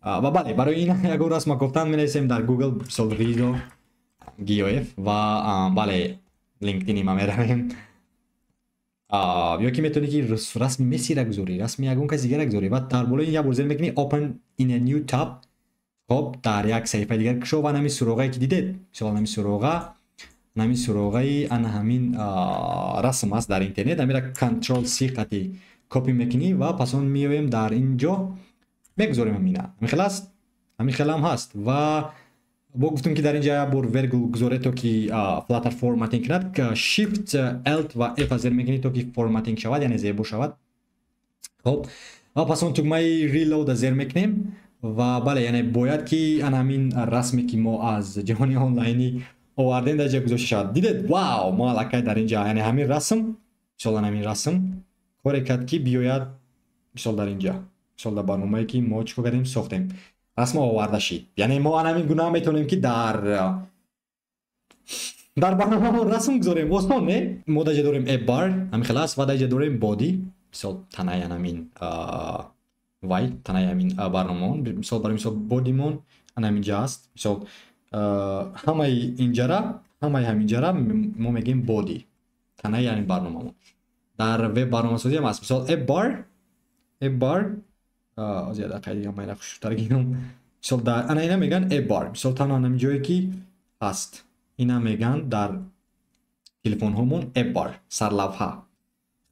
Ва бале, барои ин ягон расма гуфтан менависем дар Google, мисол, Ризо Гиёев, ва бале, LinkedIn ма меравем. Ё ки метавонӣ, ки расми Мессира гузорӣ, расми ягон каси дигара гузорӣ ва дар болои ин як бор зер мекунӣ, open in a new tab. Хоб, дар як саҳифаи дигар кушо ва ҳамин суроғае ки дидед, мисол, ҳамин суроғаи ана ҳамин расм аст дар интернет. Ҳамира Control C қати copy мекунӣ ва пас он меоем, дар ин ҷо мегузорем ҳамина. Ҳамин хел аст, ҳамин хелам ҳаст. Ва бо гуфтем, ки дар инҷа як бор вергул гузоред, то ки Flutter formatting кунад. Shift, Alt ва F зер мекунӣ, то ки formatting шавад, яъне зебо шавад. Хоб, ва пас он тугмаи reload зер мекунем ва бале, яъне бояд ки ана ҳамин расме, ки мо аз ҷаҳони онлайнӣ овардем, дар ҷа гузошта шавад. Дидед, вау, мо аллакай дар инҷа, яъне ҳамин расм, мисол, ҳамин расм коре кард, ки биёяд, мисол, дар инҷа, мисол, дар барномае, ки мо чӣ кор кардем, сохтем, расма оварда шид. Яъне мо ана ҳамин гуна метавонем, ки дар барномамо расм гузорем. Осон не? Мо дар ҷа дорем app bar, ҳамин хел аст, ва дар ҷа дорем body, мисол, танаи ҳамин вай, танаи ҳамин барномаон. Мисол, барои мисол, body мон ана ҳамин ҷа аст. Мисол, ҳамаи инҷара, ҳамаи ҳаминҷара мо мегӯем body, танаи ҳамин барномамон. Дар веб барномасозӣ ҳам аст, мисол, app bar, app bar. Оз як дақиқа дига, ман хушрӯтар гирам. Мисол, дар ана ина мегӯянд app bar. Мисол, танҳо ҳамин ҷое ки ҳаст, ина мегӯянд дар Телефонҳомон app bar, сарлавҳа.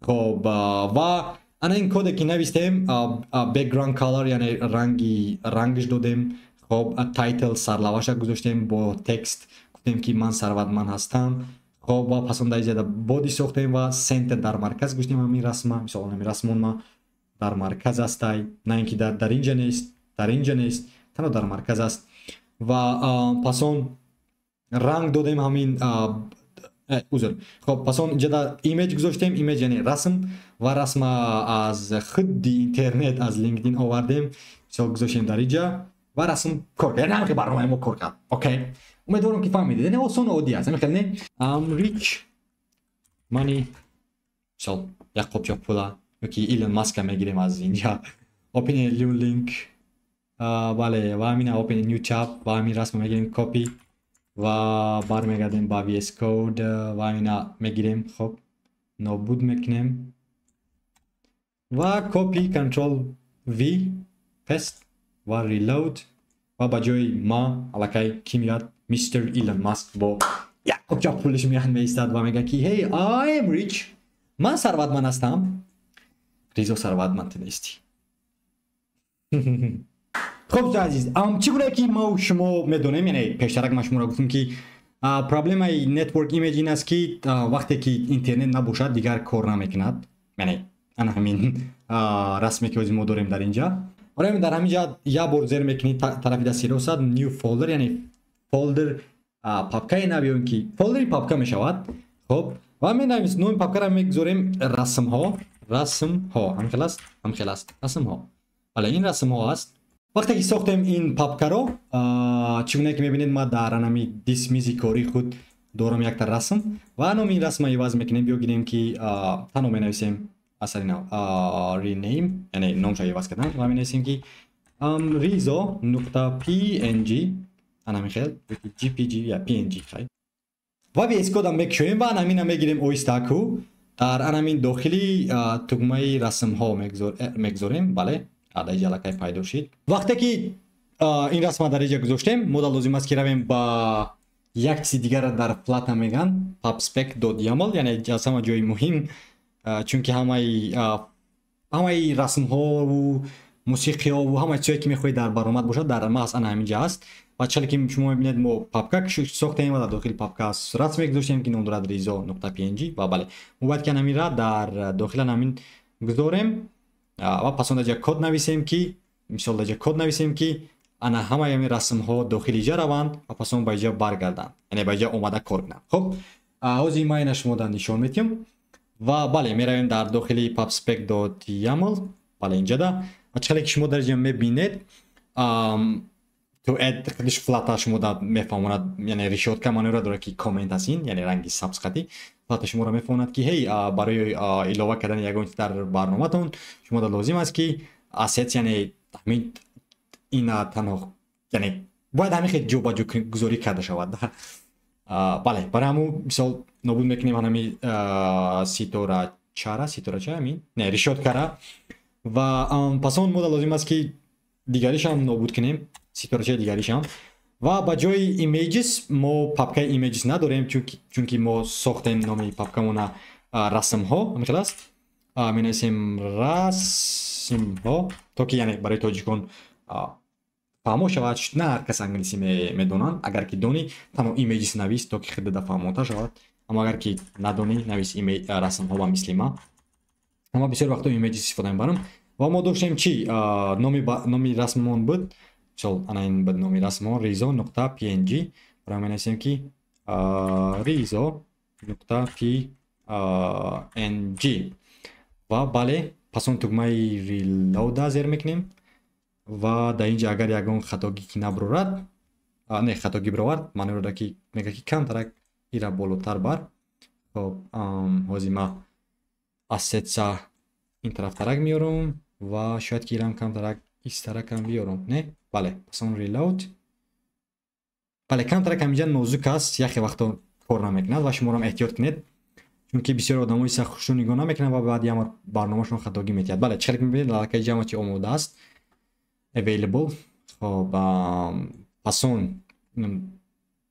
Хоб, ва ана ин коде, ки навистем, background color, яъне ранги рангш додем. Хоб, title, сарлавҳаша гузоштем бо текст, гуфтем, ки ман сарватманд ҳастам. Хоб, ва пас он дар иҷода body сохтем ва center, дар марказ гузоштем ҳамин расма. Мисол, ҳамин расмон ма дар марказ астай, на ин ки дар инҷа нест, дар инҷа нест, танҳо дар марказ аст. Ва пас он ранг додем ҳамин, узр. Хоб, пас он инҷа image гузоштем, image, яъне расм, ва расма аз худи интернет, аз LinkedIn овардем, мисол, гузоштем дар инҷа ва расм кор кард. Яъне ҳамин барномаи мо кор кард. Окей, умедворам, ки фаҳмидед. Яъне осон, оддӣ аст, ҳамин хел не? Rich money, мисол, як қопча пула ёки Илон Маска мегирем аз инҷа. Open a new link, бале, ва ҳамина open a new tab ва ҳамин расма мегирем, copy, ва бармегардем ба VS Code ва ҳамина мегирем. Хоб, нобуд мекунем ва copy, Control V, paste ва reload. Ва ба ҷои ма аллакай ки меяд? Мистер Илон Маск бо як қопча пулиш меяд, меистад ва мегӯяд, ки "Hey, I am rich", ман сарватманд ҳастам. Ризо, сарватманд ту нестӣ. Хоб, азиз, чӣ гуна ки мо шумо медонем, яъне пештарак ман шуморо гуфтам, ки проблемаи network image ин аст, ки вақте ки интернет набошад, дигар кор намекунад. Яъне ана ҳамин расме, ки ҳозир мо дорем дар инҷа. Барои дар ҳамин ҷа як бор зер мекунӣ, тарафи дасти ростат new folder, яъне folder, папкаи нав ё ин ки folder и папка мешавад. Хоб, ва менавис, номи папкаро мегузорем расмҳо. Расмҳо ҳамхел аст, ҳамхел аст, расмҳо. Бале, ин расмҳо аст. Вақте ки сохтем ин папкаро, чӣ гуна ки мебинед, ма дар анами дис мизи кори худ дорам якта расм ва номи ин расма иваз мекунем. Биё гирем, ки танҳо менависем асари нав, rename, яъне номша иваз кардан, ва менависем, ки rizo.png, анами хел, jpg я png. Хай, ва VS Code мекушоем ва анамина мегирем, оистаку дар анамин дохили тугмаи расмҳо мегузорем. Бале, дар иҷа аллакай пайдо шид. Вақте ки ин расма дар иҷа гузоштем, мода лозим аст, ки равем ба як чизи дигара, дар Flutter меган pubspec.yaml, яъне аз ҳама ҷои муҳим, чунки ҳамаи расмҳову мусиқиҳову ҳамаи чизое, ки мехоҳед дар баромад бошад, дар маҳз ана ҳамин ҷа аст. Ва чале ки шумо мебинед, мо папка сохтем ва дар дохили папка расме гузоштем, ки ном дорад rizo.png. Ва бале, мо бояд ки ҳаминра дар дохили ҳамин гузорем ва пас он дар ҷа код нависем, ки мисол, дар ҷа код нависем, ки ана ҳамаи ҳамин расмҳо дохили иҷа раванд ва пас он ба иҷа баргарданд, яъне ба иҷа омада кор кунанд. Хоб, ҳозир ма ина шумо дар нишон метиҳам. Ва бале, меравем дар дохили pubspec.yaml. Бале, инҷада ва чӣ ки шумо дар иҷа мебинед, to add, худиш Flutter шумо да мефаҳмонад, яъне решётка маъноро дорад, ки коммент аст ин, яъне ранги сабз хати Flutter шуморо мефаҳмонад, ки ҳей, барои илова кардани ягон чиз дар барноматон шумо да лозим аст, ки assets, яъне ҳамин ина танҳо, яъне бояд ҳамин хел ҷобаҷо гузорӣ карда шавад. Бале, барои ҳамун, мисол, нобуд мекунем ҳанами ситорачара, ситорача ҳамин не, решёткара. Ва пас он мода лозим аст, ки дигаришам нобуд кунем, ситорачаи дигаришам. Ва ба ҷои images мо папкаи images надорем, чунки мо сохтем номи папкамона расмҳо, ҳамин аст. Менависем расмҳо, то ки яъне барои тоҷикон фаҳмо шавад. На ҳар кас англисӣ медонанд. Агар ки донӣ, танҳо images навис, то ки худада фаҳмотар шавад. Аммо агар ки надонӣ, навис расмҳо ба мисли ма. Ама бисёр вақтҳо images истифода мебарам. Ва мо доштем чӣ? Номи расммон буд, мисол, ана ин буд номи расммон, rizo.png. Барои менависем, ки rizo.png. Ва бале, пас он тугмаи reload зер мекунем ва дар инҷа агар ягон хатогӣ ки набурорад, не, хатогӣ бировард, маъноро ки мегӯяд, ки камтарак ира болотар бар. Хоб, ҳозир ма assets а ин тарафтарак меёрам ва шояд ки ирам камтарак истаракам биёрам. Не, бале, пас он reload. Бале, камтарак ҳаминҷа нозук аст, яхе вақто кор намекунад ва шуморам эҳтиёт кунед, чунки бисёр одамои сахт хушрӯ нигоҳ намекунанд ва баъд ямар барномашон хатогӣ метиҳад. Бале, чӣ хеле мебинед, аллакай ҷамъа чи омода аст, available. Хоб, пас он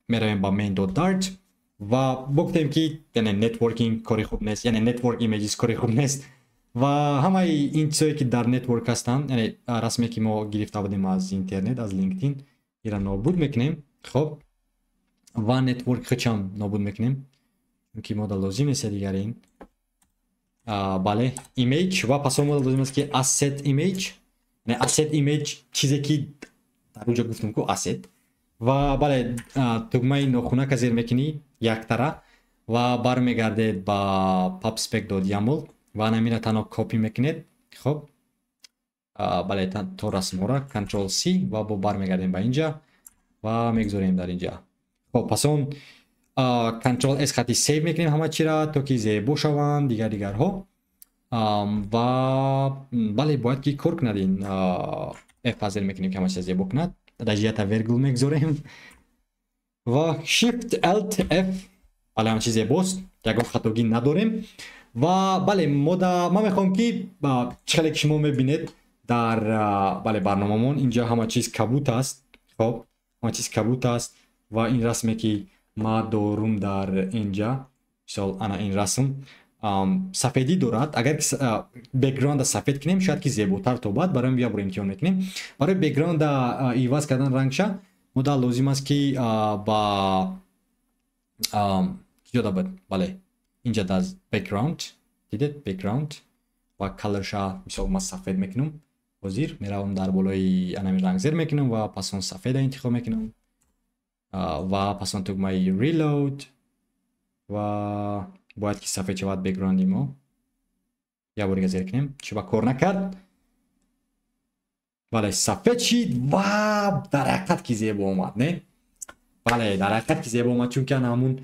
меравем ба main.dart. Ва гуфтем, ки яъне networking кори хуб нест, яъне network images кори хуб нест ва ҳамаи ин чизое, ки дар network ҳастанд, яъне расме, ки мо гирифта будем аз интернет, аз LinkedIn, ира нобуд мекунем. Хоб, ва network худшам нобуд мекунем, чунки мо да лозим нест дигар ин. Бале, image ва пас он мо лозим аст, ки asset image, яъне asset image, чизе ки дар онҷо гуфтем ку, asset. Ва бале, тугмаи нохунака зер мекунӣ яктара ва бармегардед ба pubspec.yaml ва намира танҳо copy мекунед. Хоб, бале, то расмҳоро Ctrl C ва бо бармегардем ба инҷа ва мегузорем дар инҷа. Хоб, пас он Ctrl S хати save мекунем ҳама чира, то ки зебо шаванд дигар дигарҳо. Ва бале, бояд ки кор кунад ин. F зер мекунем, ки ҳама чиза зебо кунад. Дар ҷиҳата вергул мегузорем ва Shift Alt F. Бале, ҳама чиз зебост, ягон хатогӣ надорем. Ва бале, мода ман мехоҳам, ки чӣ хеле ки шумо мебинед, дар бале, барномамон инҷа ҳама чиз кабут аст. Хоб, ҳама чиз кабут аст ва ин расме, ки ма дорум дар инҷа, мисол, ана ин расм сафедӣ дорад. Агар бекграунда сафед кунем, шояд ки зеботар тобад. Барои як бор имтиҳон мекунем. Барои бекграунда иваз кардан рангша, мода лозим аст, ки ба киҷода буд? Бале, инҷа дар background, дидед, background ва color ша, мисол, ман сафед мекунам. Ҳозир меравам, дар болои анами ранг зер мекунам ва пас он сафеда интихоб мекунам ва пас он тугмаи reload ва бояд ки сафед шавад бекграунди мо. Як бор дига зер кунем, чӣ ба кор накард? Бале, сафед шид ва дар ҳақиқат ки зебо омад, не? Бале, дар ҳақиқат ки зебо омад, чунки ана ҳамун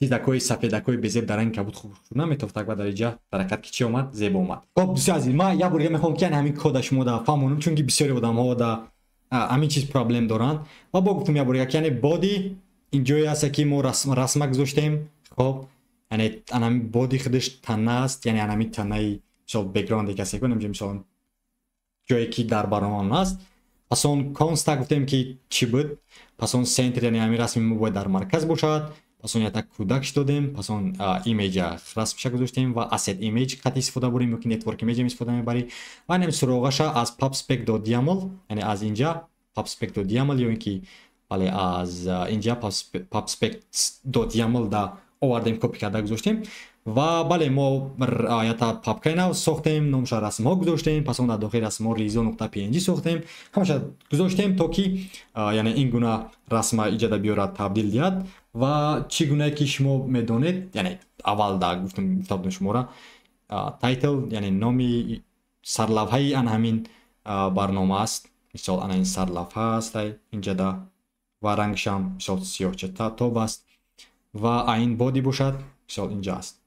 чизакҳои сафедакҳои безеб дар ранги кабуд хуб наметофтак ва дар инҷа дар ҳақиқат ки чӣ омад? Зебо омад. Хоб, дӯстои азиз, ман як бор дига мехоҳам, ки ана ҳамин кода шумо да фаҳмонам, чунки бисёри одамҳо да ҳамин чиз проблем доранд. Ва бо гуфтам як бор дига, ки яъне body ин ҷое аст, ки мо расма гузоштем. Хоб, яъне анами body худаш тана аст, яъне анами танаи, мисол, бекграунде ки аст, мисол, ҷое ки дар барномаон аст. Пас он const а гуфтем, ки чӣ буд? Пас он center, яъне ҳамин расми мо бояд дар марказ бошад. Пас он ята кӯдакш додем, пас он image расмша гузоштем ва asset image қати истифода бурем ё ки network image истифода мебарӣ ва ҳамин суроғаша аз pubspec.yaml, яъне аз инҷа pubspec.yaml ё ин ки, бале, аз инҷа pubspec.yaml да овардем, копи карда гузоштем. Ва бале, мо ята папкаи нав сохтем, номша расмҳо гузоштем, пас он дар дохили расмҳо rizo.png сохтем, ҳамаша гузоштем, то ки яъне ин гуна расма иҷода биёрад, табдил диҳад. Ва чӣ гунае ки шумо медонед, яъне аввал да гуфтам, гуфта будем шуморо, title, яъне номи сарлавҳаи ана ҳамин барнома аст. Мисол, ана ин сарлавҳа аст инҷада ва рангшам, мисол, сиёҳча тоб аст ва айн body бошад, мисол, инҷа аст.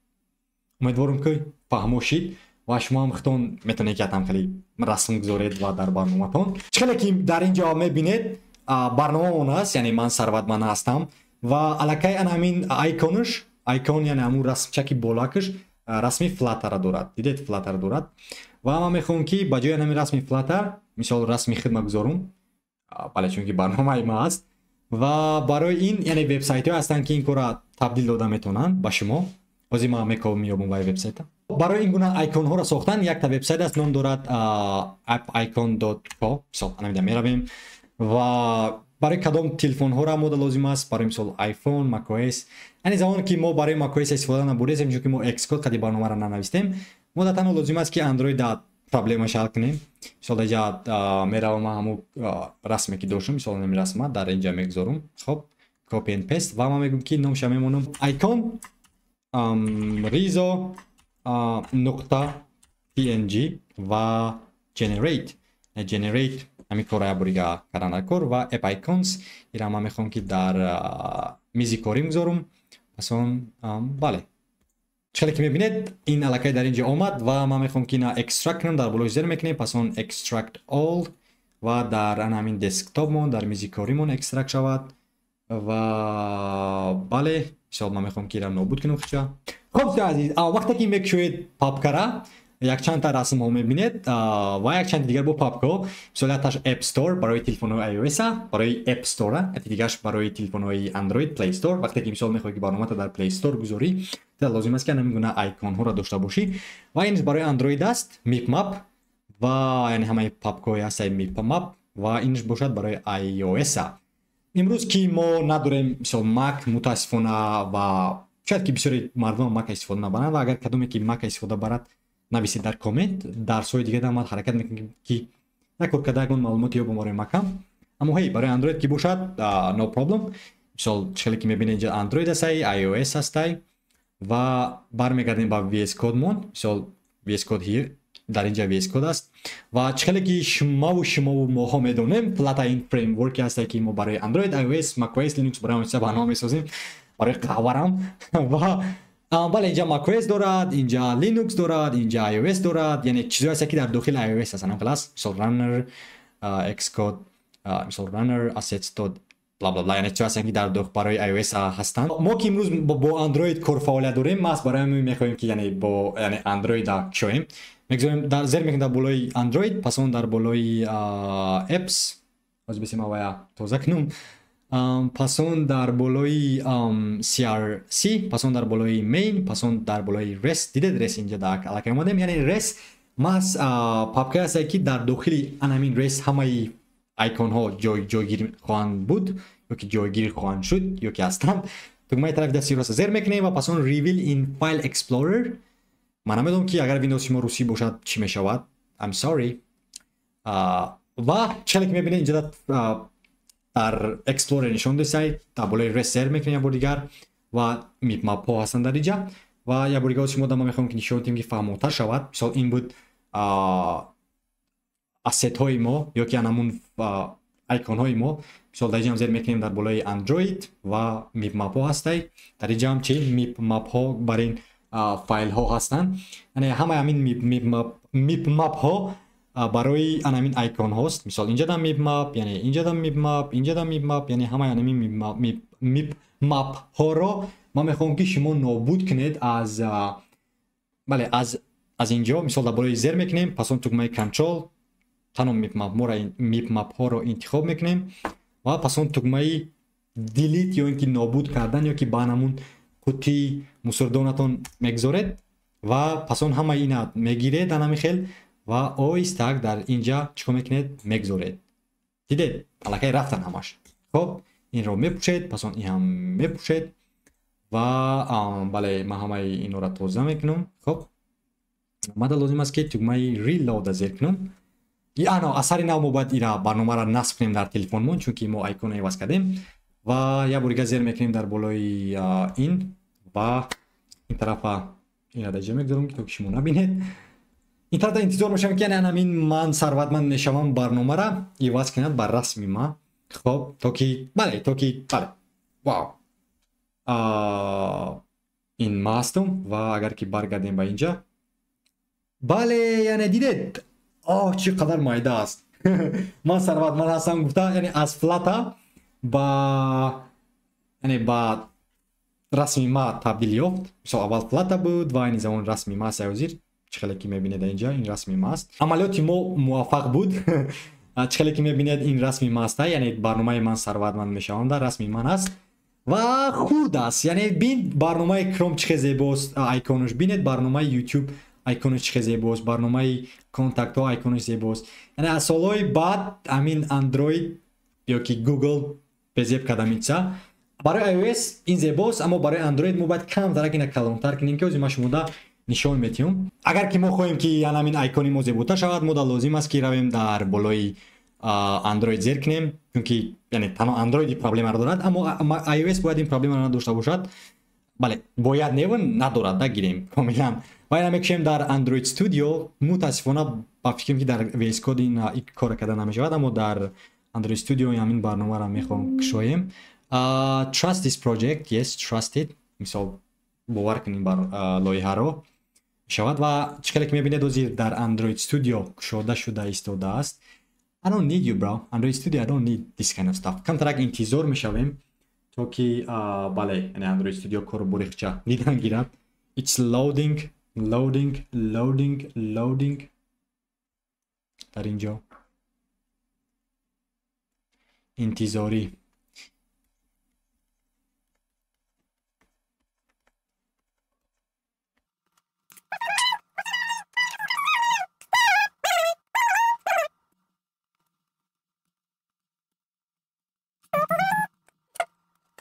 Умедворам, ки фаҳмо шид ва шумо ҳам худтон метавонед, ки ҳатам хеле расм гузоред ва дар барноматон. Чӣ хеле ки дар ин ҷо мебинед, барномаон аст, яъне ман сарватманд ҳастам ва аллакай ана ҳамин icon ш, icon, яъне ҳамун расмчаки болакаш расми Flutter дорад. Дидед, Flutter дорад. Ва ман мехоҳам, ки ба ҷои ҳамин расми Flutter, мисол, расми хидма гузорум. Бале, чунки барномаи ма аст. Ва барои ин, яъне, вебсайтҳое ҳастанд, ки ин корро табдил дода метавонанд ба шумо. Ҳозир ман мекобам, меёбам вай вебсайта. Барои ин гуна icon ҳоро сохтан якта вебсайт аст, ном дорад appicon.co. Мисол, анамида меравем ва барои кадом телефонҳоро мода лозим аст? Барои мисол, iPhone, macOS. Яъне замоне ки мо барои macOS истифода набурдем, чунки мо Xcode қади барномаро нанавистем, мо да танҳо лозим аст, ки Android да проблемаш ҳал кунем. Мисол, инҷа меравам, ҳамун расме ки доштам, мисол, ҳамин расма дар инҷа мегузорум. Хоб, copy and paste ва ман мегӯям, ки номша мемонам icon rizo нуқта png ва generate. Ҳамин корро як борига кардан дар кор ва app icons ира ман мехоҳам, ки дар мизи корӣ гузорум. Пас он, бале, чӣ ки мебинед, ин аллакай дар инҷо омад ва ман мехоҳам, ки ина extract кунам. Дар болои зер мекунем, пас он extract all ва дар ана ҳамин десктопмон, дар мизи коримон extract шавад. Ва бале, мисол, ман мехоҳам, ки ира нобуд кунам хича. Хоб, дӯстои азиз, вақте ки мекушоед папкара, Якчандта расмҳо мебинед ва якчанд дигар бо папкаҳо. Мисол, якташ App Store барои телефонҳои iOS, барои App Store, яке дигараш барои телефонҳои Android, Play Store. Вақте ки, мисол, мехоҳӣ ки барномата дар Play Store гузорӣ, лозим аст, ки ҳамин гуна айконҳоро дошта бошӣ. Ва ин барои Android аст, mipmap, ва яъне ҳамаи папкаҳои ҳастаи mipmap, ва инш бошад барои iOS. Имрӯз ки мо надорем, мисол, Mac, мутаассифона, ва шояд ки бисёри мардум Mac истифода набаранд, ва агар кадоме ки Mac истифода барад, нависед дар коммент. Дарсҳои дига ман ҳаракат мекунем, ки як кор карда, ягон маълумоти ёбам барои Mac-ам. Аммо ҳей, барои Android ки бошад, no problem. Мисол, хеле ки мебинед, инҷа Android ҳастай, iOS ҳастай. Ва бармегардем ба VS Code мон. Мисол, VS Code here, дар инҷа VS Code аст. Ва чӣ хеле ки шумову шумову моҳо медонем, Flutter ин framework е ҳасте, ки мо барои Android, iOS, macOS, Linux, барои ҳамаи барнома месозем, барои қаҳварам. Ва бале, инҷа macOS дорад, инҷа Linux дорад, инҷа iOS дорад, яъне чизҳое ҳаст, ки дар дохили iOS ҳастанд. Хелас, мисол, runner, Xcode, мисол, runner assets dot бла бла бла, яъне чизҳое ҳастанд, ки дар барои iOS ҳастанд. Мо ки имрӯз бо Android кор фаъолият дорем, маҳз барои ҳамин мехоҳем, ки яъне бо яъне Android кушоем. Мегузорем дар зер мекунем дар болои Android, пас он дар болои apps, ҳозир бисем авая тоза кунам, пас он дар болои SRC, пас он дар болои main, пас он дар болои res. Дидед, res инҷа дар аллакай омадем. Яъне res маҳз папкае ҳастае, ки дар дохили анамин res ҳамаи айконҳо ҷойгир хоҳанд буд ё ки ҷойгир хоҳанд шуд ё ки ҳастанд. Тугмаи тарафи дасти роста зер мекунем ва пас он reveal in file explorer. Ман намедонам, ки агар Windows шумо русӣ бошад, чӣ мешавад. I'm sorry. Ва челе ки мебинед, инҷа дар Explorer нишон десай. Дар болои res зер мекунем як бор дигар ва mipmap ҳо ҳастанд дар инҷа. Ва як бор дигар шумо ма мехоҳам, ки нишон диҳем, ки фаҳмотар шавад. Мисол, ин буд asset ҳои мо ё ки анамун айконҳои мо. Мисол, дар инҷа зер мекунем дар болои Android ва mipmap ҳо ҳастай. Дар инҷа ҳам чи mipmap ҳо бар ин файлҳо ҳастанд. Яъне ҳамаи ҳамин mipmap ҳо барои анамин айконҳост. Мисол, инҷа mipmap, яъне инҷа mipmap, инҷа mipmap, яъне ҳамаи анамин mipmap ҳоро ман мехоҳам, ки шумо нобуд кунед аз, бале, аз инҷо. Мисол, дар болои зер мекунем, пас он тугмаи Control, танҳо mipmap ҳоро интихоб мекунем ва пас он тугмаи delete ё ин ки нобуд кардан ё ки ба анамун қуттии мусурдонатон мегузоред ва пас он ҳамаи ина мегиред анами хел ва оҳистак дар инҷа чӣ кор мекунед? Мегузоред. Дидед, аллакай рафтан ҳамаш. Хоб, инро мепӯшед, пас он ин ҳам мепӯшед. Ва бале, ман ҳамаи инора тоза мекунам. Хоб, мада лозим аст, ки тугмаи reload зер кунам. Ано аз сари нав мо бояд ира барномаро насб кунем дар телефонмон, чунки мо айконро иваз кардем. Ва як бор дигар зер мекунем дар болои ин ва ин тарафа ина дар ҷо мегузорам, то ки шумо набинед. Ин тарафа интизор мешавам, ки яъне ҳамин «Ман сарватманд мешавам» барномара иваз кунад ба расми ма. Хоб, то ки бале, то ки бале, вау, ин ма ҳастам. Ва агар ки баргардем ба инҷа, бале, яъне дидед, оҳ, чӣ қадар майда аст. «Ман сарватманд ҳастам» гуфта, яъне аз Flutter ба, яъне ба расми ма табдил ёфт. Мисол, аввал Flutter буд ва айни замон расми ма аст. Ҳозир чӣ хеле ки мебинед, инҷа ин расми ма аст. Амалиёти мо муваффақ буд. Чӣ хеле ки мебинед, ин расми ма аст, яъне барномаи «Ман сарватманд мешавам» дар расми ман аст ва хурд аст. Яъне бин, барномаи Chrome чӣ хел зебост айконаш, бинед, барномаи YouTube айконаш чӣ хел зебост, барномаи контактҳо айконаш зебост. Яъне аз солҳои баъд ҳамин Android ё ки Google безеб карда митса. Барои iOS ин зебост, аммо барои Android мо бояд камтарак ина калонтар кунем, ки ҳозир ман шумода нишон метиҳам. Агар ки мо хоҳем, ки ҳамин айкони мо зеботар шавад, мо да лозим аст, ки равем дар болои Android зер кунем, чунки яъне танҳо Android ин проблемаро дорад, аммо iOS бояд ин проблемаро надошта бошад. Бале, бояд неву надорад, да, гирем комилан. Ва ина мекушем дар Android Studio. Мутаассифона, ба фикрам, ки дар VS Code ин кора карда намешавад, аммо дар Android Studio ҳамин барномаро мехоҳам кушоем. Trust this project, yes, trust it. Мисол, бовар кунем бар лоиҳаро мешавад. Ва чӣ хеле ки мебинед, ҳозир дар Android Studio кушода шуда истодааст. I don't need you, bro. Android Studio, I don't need this kind of stuff. Камтарак интизор мешавем, то ки, бале, яъне Android Studio кору борихча дидан гирад. It's loading. Loading, loading, loading. Дар инҷо интизорӣ.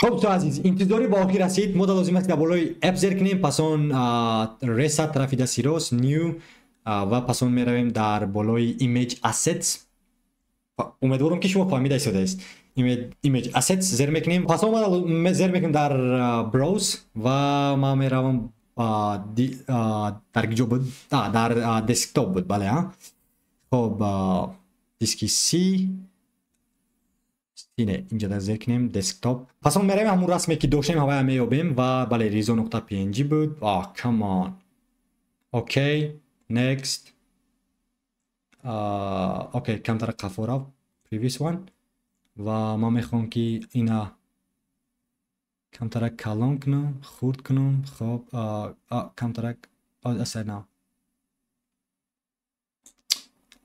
Хуб, дӯстони азиз, интизорӣ ба охир расид. Мо лозим аст ки дар болои app зер кунем, пас он reset тарафи дасти рост, new ва пас он меравем дар болои image assets. Умедворам ки шумо фаҳмида истодаед. Image assets зер мекунем, пас он зер мекунем дар browse ва ман меравам дар киҷо буд? Дар desktop буд, бале. Хоб, диски C не, инҷа дар зер кунем desktop. Пас он меравем ҳамун расме ки доштем, ҳавая меёбем ва бале, rizo.png буд. Come on. Okay, next. Okay, камтар қафо рафт, previous one. Ва ман мехоҳам ки ина камтарак калон кунам, хурд кунам. Хоб, камтарак асар на.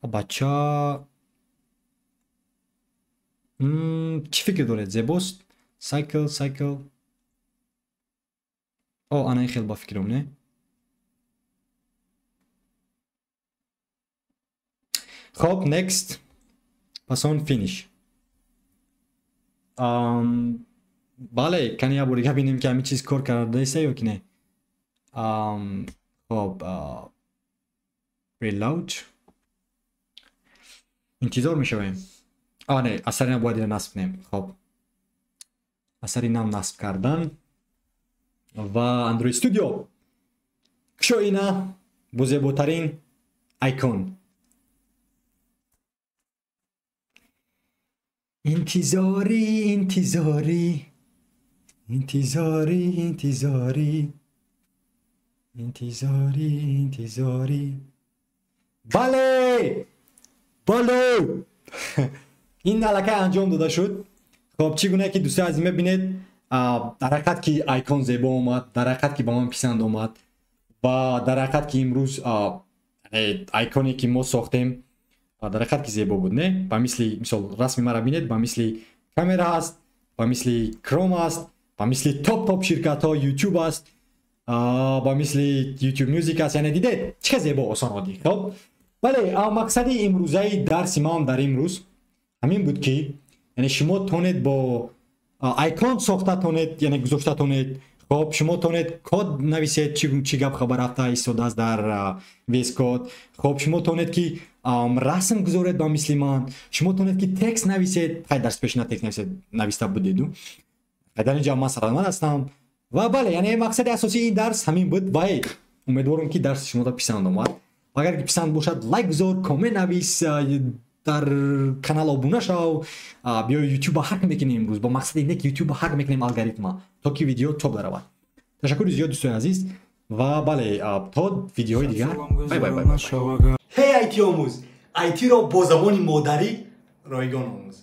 Бача, чӣ фикр доред? Зебост? Cycle, cycle. О, ана ин хел ба фикрам, не? Хоб, next. Пас он finish. Бале, кани як бор дига бинем ки ҳамин чиз кор кардаиста ё ки не. Хоб, reload. Интизор мешавем. Не, асари нам бояд ина насб кунем. Хоб, асари нам насб кардан ва Android Studio кушо ина бо зеботарин айкон. Интизорӣ, интизорӣ, интизорӣ, интизорӣ, интизорӣ, интизорӣ. Бале, бале, ин аллакай анҷом дода шуд. Хоб, чӣ гуна ки дӯстои азиз мебинед, дар ҳақиқат ки айкон зебо омад, дар ҳақиқат ки ба ман писанд омад ва дар ҳақиқат ки имрӯз айконе ки мо сохтем дар ҳақиқат ки зебо буд, не? Ба мисли мисол расми мара бинед, ба мисли камера ҳаст, ба мисли Chrome аст, ба мисли топ ширкатҳо YouTube аст, ба мисли YouTube Music аст. Яъне дидед чӣ қадр зебо, осон, оддӣ. Хоб, бале, мақсади имрӯзаи дарси ман дар имрӯз ҳамин буд ки яъне шумо тонед бо айкон сохта тонед, яъне гузошта тонед. Хоб, шумо тонед код нависед, чӣ гап хабар рафта истодааст дар VS Code. Хоб, шумо тонед ки расм гузоред ба мисли ман, шумо тонед ки текст нависед. Хай, дарс пешина текст нависед, нависта будеду. Дар инҷа ман сарманд ҳастам ва бале, яъне мақсади асосии ин дарс ҳамин буд ва умедворам ки дарси шуморо писанд омад. Агар ки писанд бошад, лайк гузор, коммент навис, дар канал обуна шав. Биё YouTube ҳак мекунем имрӯз, бо мақсади не ки YouTube ҳак мекунем алгоритма, то ки видео топ даравад. Ташаккури зиёд, дӯстони азиз, ва бале, то видеоҳои дигар. Бай бай бай. Ҳей, IT омӯз, IT-ро бо забони модарӣ ройгон омӯз.